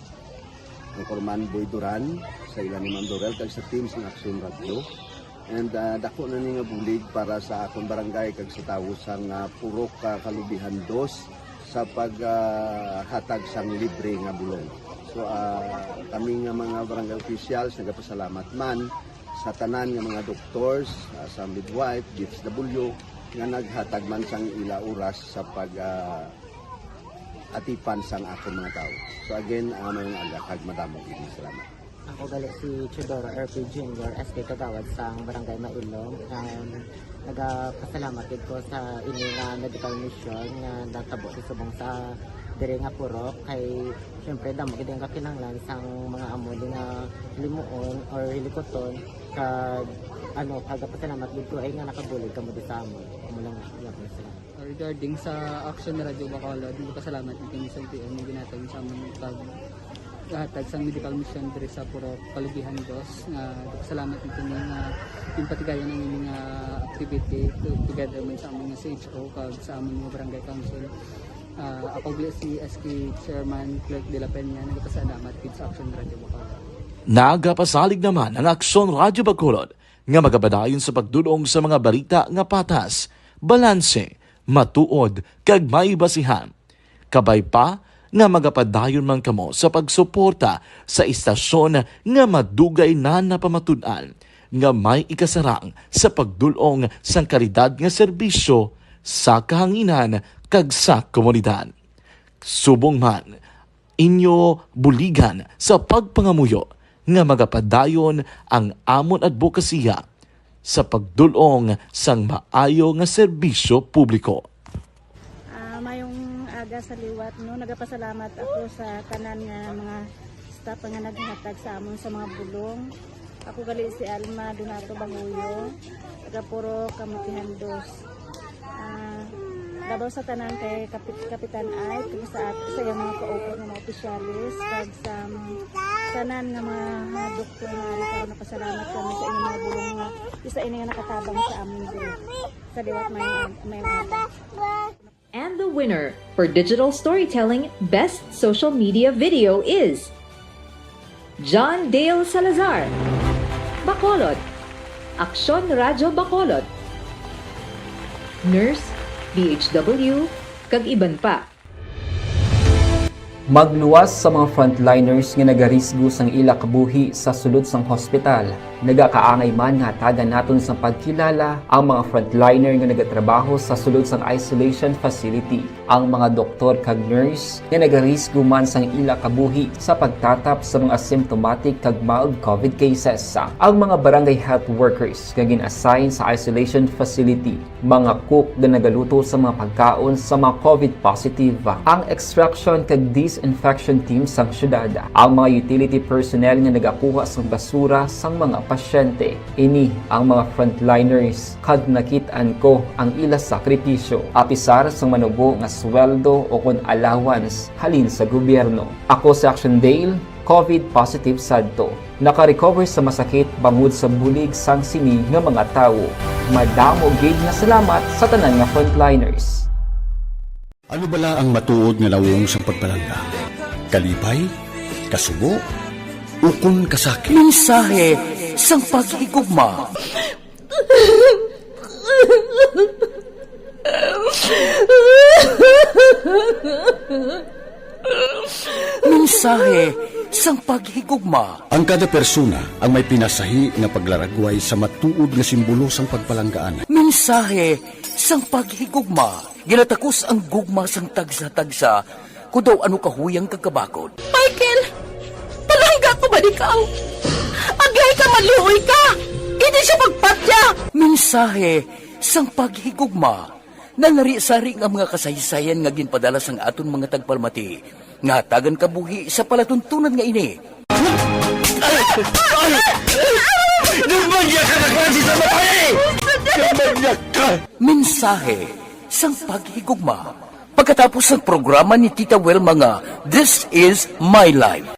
Anchorman Boy Duran, sa ila ni Ma'am Dorel, kag sa team sang Aksyon Radyo. And, ah, dako na ni nga bulig para sa akon barangay kag sa tawo sang, ah, Purok, ah, Kalubihan Dos sa pag, ah, hatag sang libre nga bulong. So, ah, kami nga mga barangay officials, nagapasalamat man sa tanan nga mga doctors, ah, sa midwife, D S W, nga naghatag man sang ila oras sa pag, ah, atipan sang akon mga tawo. So again, ah, mayong aga kag madamo gid nga salamat. Ako gali si Teodoro R P Junior, S K Kagawad sang Barangay Mailom. Um, nagapasalamat gid ko sa ini nga medical mission nga natabo sa subong sa diri nga purok, kay syempre damo gid ang kakinahanglan sang mga amo di nga limuon or hilikuton, kag ano, kagapasalamat gid ko ay nga nakabulig kamo di sa amon. Amo lang, iya ko na sila. Regarding sa Action Radio Bacolod, nagpasalamat gid kami sa L T O nga ginhatag sa amon pag hatag sang medical mission diri sa Purok Kalubihan Dos, nga nagpasalamat gid kami nga ginpatigayon ang ini nga activity to-, together man sa amon nga C H O kag sa amon nga barangay council. Ah, ako gali si S K Chairman Clerk de la Peña, nagpasalamat gid sa Action Radio Bacolod. Nagapasalig naman ang Aksyon Radyo Bacolod nga magapadayon sa pagdul-ong sa mga balita nga patas, balanse, matuod, kag may basihan. Kabay pa nga magapadayon man kamo sa pagsuporta sa istasyon nga madugay na napamatud-an nga may ikasarang sa pagdul-ong sang kalidad nga serbisyo sa kahanginan kag sa komunidad. Subong man, inyo buligan sa pagpangamuyo nga magapadayon ang amon adbokasiya sa pagdul-ong sang maayo nga serbisyo publiko. Ah, mayong aga sa liwat, no? Nagapasalamat ako sa tanan nga mga staff nga naghatag sa amon sa mga bulong. Ako gali si Alma Donato Banguyo, taga Purok Kalubihan Dos. Ah, labaw sa tanan kay Kapit-, Kapitan Ike, kag sa at-, sa iyang mga kaupat nga mga opisyalis, kag sa mga tanan nga mga, mga doktor nga ari karon, napasalamat kami sa inyong mga bulong nga isa ini nga nakatabang sa amin diri. Sa liwat may, may, may And the winner for Digital Storytelling Best Social Media Video is John Dale Salazar, Bacolod, Aksyon Radyo Bacolod, Nurse, D H W, kag iban pa. Magluwas sa mga frontliners nga nagarisgo sang ila kabuhi sa sulod sang hospital. Nagakaangay man nga hatagan naton sang pagkilala ang mga frontliner nga nagatrabaho sa sulod sang isolation facility. Ang mga doktor kag nurse nga nagarisgo man sang ila kabuhi sa pagtatap sa mga asymptomatic kag mild covid cases. Ang mga barangay health workers nga gin-assign sa isolation facility, mga cook nga nagaluto sa mga pagkaon sa mga covid positive, ang extraction kag disinfection team sang syudad, ang mga utility personnel nga nagakuha sang basura sang mga pasyente. Ini ang mga frontliners, kag nakit-an ko ang ila sakripisyo, apisar sang manubo nga sweldo ukon allowance halin sa gobyerno. Ako si Action Dale, covid positive sadto. Naka-recover sa masakit bangod sa bulig sang sini nga mga tawo. Madamo gid nga salamat sa tanan nga frontliners. Ano bala ang matuod nga nawong sang pagpalangga? Kalipay? Kasubo? Ukon kasakit? Mensahe sang paghigugma. Mensahe sang paghigugma. Ang kada persona ang may pinasahi nga paglaragway sa matuod nga simbolo sang pagpalanggaan. Mensahe sang paghigugma. Ginatakos ang gugma sang tagsa-tagsa, kon daw ano kahuyang kag kabakod. Michael, palangga ko ba ikaw? Agay ka, maluoy ka! Hindi siya pagpatya! Mensahe sang paghigugma. Nalari-sari nga mga kasaysayan nga ginpadala sang aton mga tagpalamati, nga hatagan kabuhi sa palatuntunan nga ini. Ay! Ay! Gambanya ka na klase sa babae! Gambanya ka! Mensahe sang paghigugma. Pagkatapos sang programa ni Tita Wilma nga This Is My Life.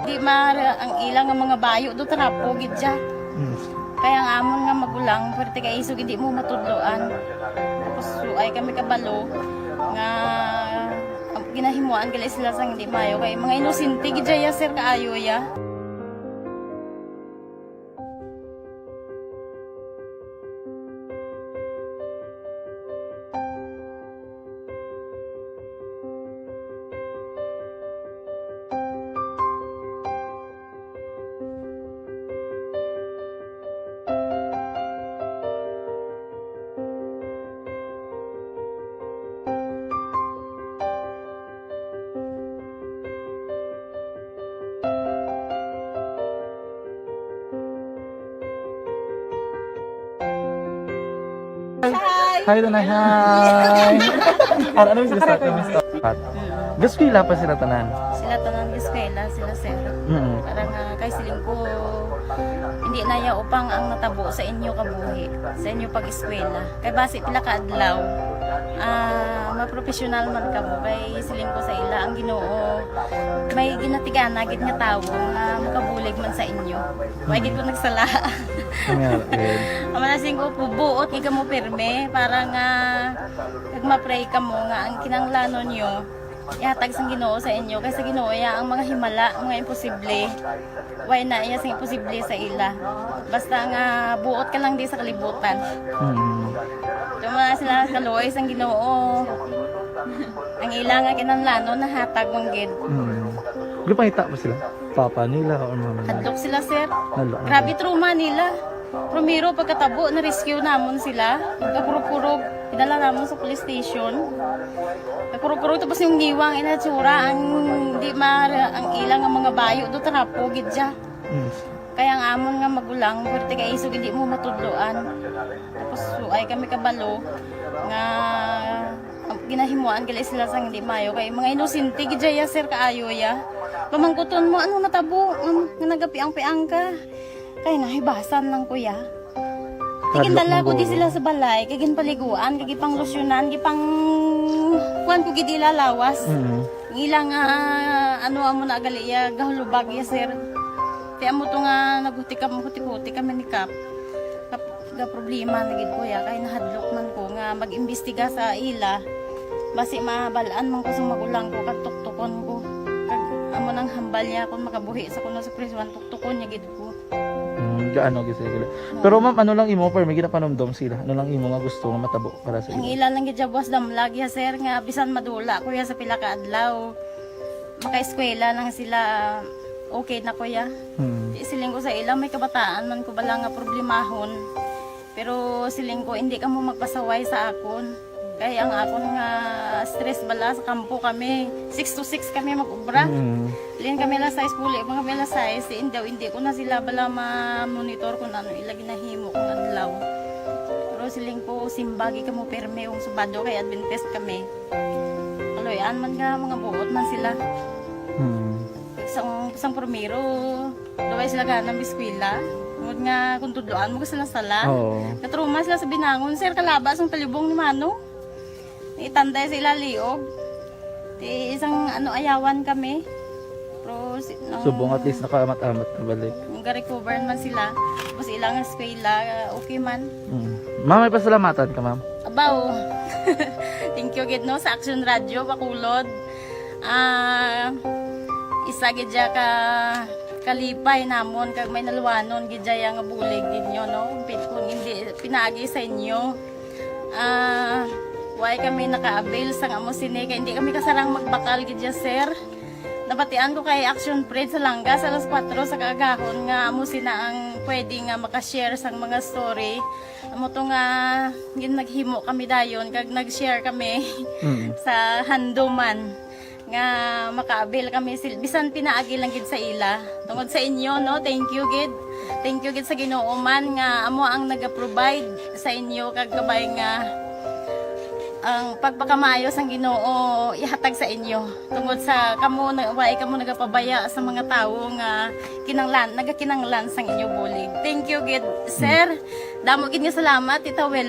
Di ma ang ila nga mga bayo do trapo gid siya. Mm. Kaya ang amon nga magulang, pwerte kay isog hindi mo matudloan. Tapos suay kami kabalo nga ginahimuan gali sila sang hindi maayo. Kay mga inosente gid siya, sir, kaayo ya. Hi. Hi, Tanay. Hi. Ano, ano yung sila sa akin? Gaskwela pa sila tanan? Sila tanan gaskwela, sila sir. Mm. Para nga kay siling ko, hindi na ya upang ang natabo sa inyo kabuhi, sa inyo pag-eskwela. Kay basi pila ka adlaw, ah, mapropesyonal man kamo. Kay siling ko sa ila, ang Ginoo may ginatigana gid nga tawo nga makabulig man sa inyo. Wa gid ko nagsala. Nga, eh. Ang mga siling ko, buot gid kamo pirme para nga kag ma-pray kamo nga ang kinahanglanon nyo ihatag sang Ginoo sa inyo, kay sa Ginoo iya ang mga himala, mga imposible. Way na iya sing imposible sa ila. Basta nga buot ka lang di sa kalibutan. Mm. Tuma sila kaluoy sang Ginoo. Ang ila nga kinahanglanon nahatag man gid. Mm. Gipangita mo sila? Papa nila or mama nila? Hadlok sila, sir. Hadlok, Grabe okay. Trauma nila. Primero, pagkatabo, na-rescue namon sila. Kakurog-kurog, idala namon sa police station. Kakurog-kurog, tapos yung ngiwang inatsura, ang di ma, ang ilang ang mga bayo do trapo gid siya. Mm. Kaya ang amon nga magulang, pwerte kay isog hindi mo matudloan. Tapos suay kami kabalo nga ginahimuan gali sila sang hindi maayo, kay mga inosente gid ya, sir, kaayo ya. Pamangkuton mo, ano natabo, um, nga nagapiang-piang ka? Kay nahibasan lang ko ya. Hadlok Tigindala man ko di guro. Sila sa balay, kay ginpaliguan, kay gipanglusyonan, gipang kuan ko gid ila lawas. Mm. Ang ila nga, ano, amo na gali ya, gahulubag ya, sir. Ti amo to nga naghuti kam-, huti-huti kami ni Kap. Kap-, ga problema na gid ko ya, kay nahadlok man ko nga mag-imbestiga sa ila. Basi mabal-an man ko sa magulang ko, kag tuktukon ko. Kag amo nang hambal niya kung makabuhi sa kuno sa prisuhan, tuktukon niya gid ko. Hmm, gaano gid sila? Pero ma'am, ano lang imo, pero may ginapanumdom sila? Ano lang imo nga gusto nga matabo para sa Ang ila? Ila lang gid siya buwas damlag ya, sir, nga bisan madula ko ya sa pila ka adlaw, makaeskwela lang sila, okay na ko ya. Hmm. Di siling ko sa ila, may kabataan man ko bala nga problemahon. Pero siling ko, hindi ka mo magpasaway sa akon. Kay ang akon nga stress bala sa kampo kami, six to six kami mag-ubra. Mm. Lin kami alas sais, puli pa kami alas sais, si Indaw, hindi ko na sila bala ma-monitor kung ano ila ginahimo kung adlaw. Pero siling ko, simbagi kamo pirme kung Sabado kay Adventist kami. Kaloy-an man nga mga buot man sila. Mm. Sang, sang primero, Daway sila gana mag-eskwela. Tungod nga kung tudloan mo ka sila sala. Oo. Natrauma sila sa binangon, sir, kalaba sang talibong ni Mano. Itanday sa ila liog. Ti isang ano, ayawan kami. Pero si, nang Subong at least nakaamat-amat na balik. Nang ga-recover man sila. Tapos ilang eskwela, okay man. Mm. Ma'am, may pasalamatan ka, ma'am? Abaw. Thank you gid, no, sa Action Radio Bacolod. Ah, isa gid siya ka kalipay namon kag may naluwanon gid dya nga bulig ninyo, no? Pit-, kung hindi pinaagi sa inyo, ah, way kami naka-avail sang amo sini, kay hindi kami kasarang magbakal gid dya, sir. Nabatian ko kay Action Fred sa Langas alas kuwatro sa kaagahon nga amo sina ang pwede nga maka-share sang mga story. Amo to nga gin-, naghimo kami dayon kag nag-share kami Mm. sa handuman nga maka-avail kami sil-, bisan pinaagi lang gid sa ila. Tungod sa inyo, no, thank you gid. Thank you gid sa Ginoo man nga amo ang naga-provide sa inyo kag kabay nga ang pagpakamaayo sang Ginoo ihatag sa inyo. Tungod sa kamo na, way kamo nagapabaya sa mga tawo nga kinanglan, nagakinanglan sang inyo bulig. Thank you gid, sir. Damo gid nga salamat, Tita Wel.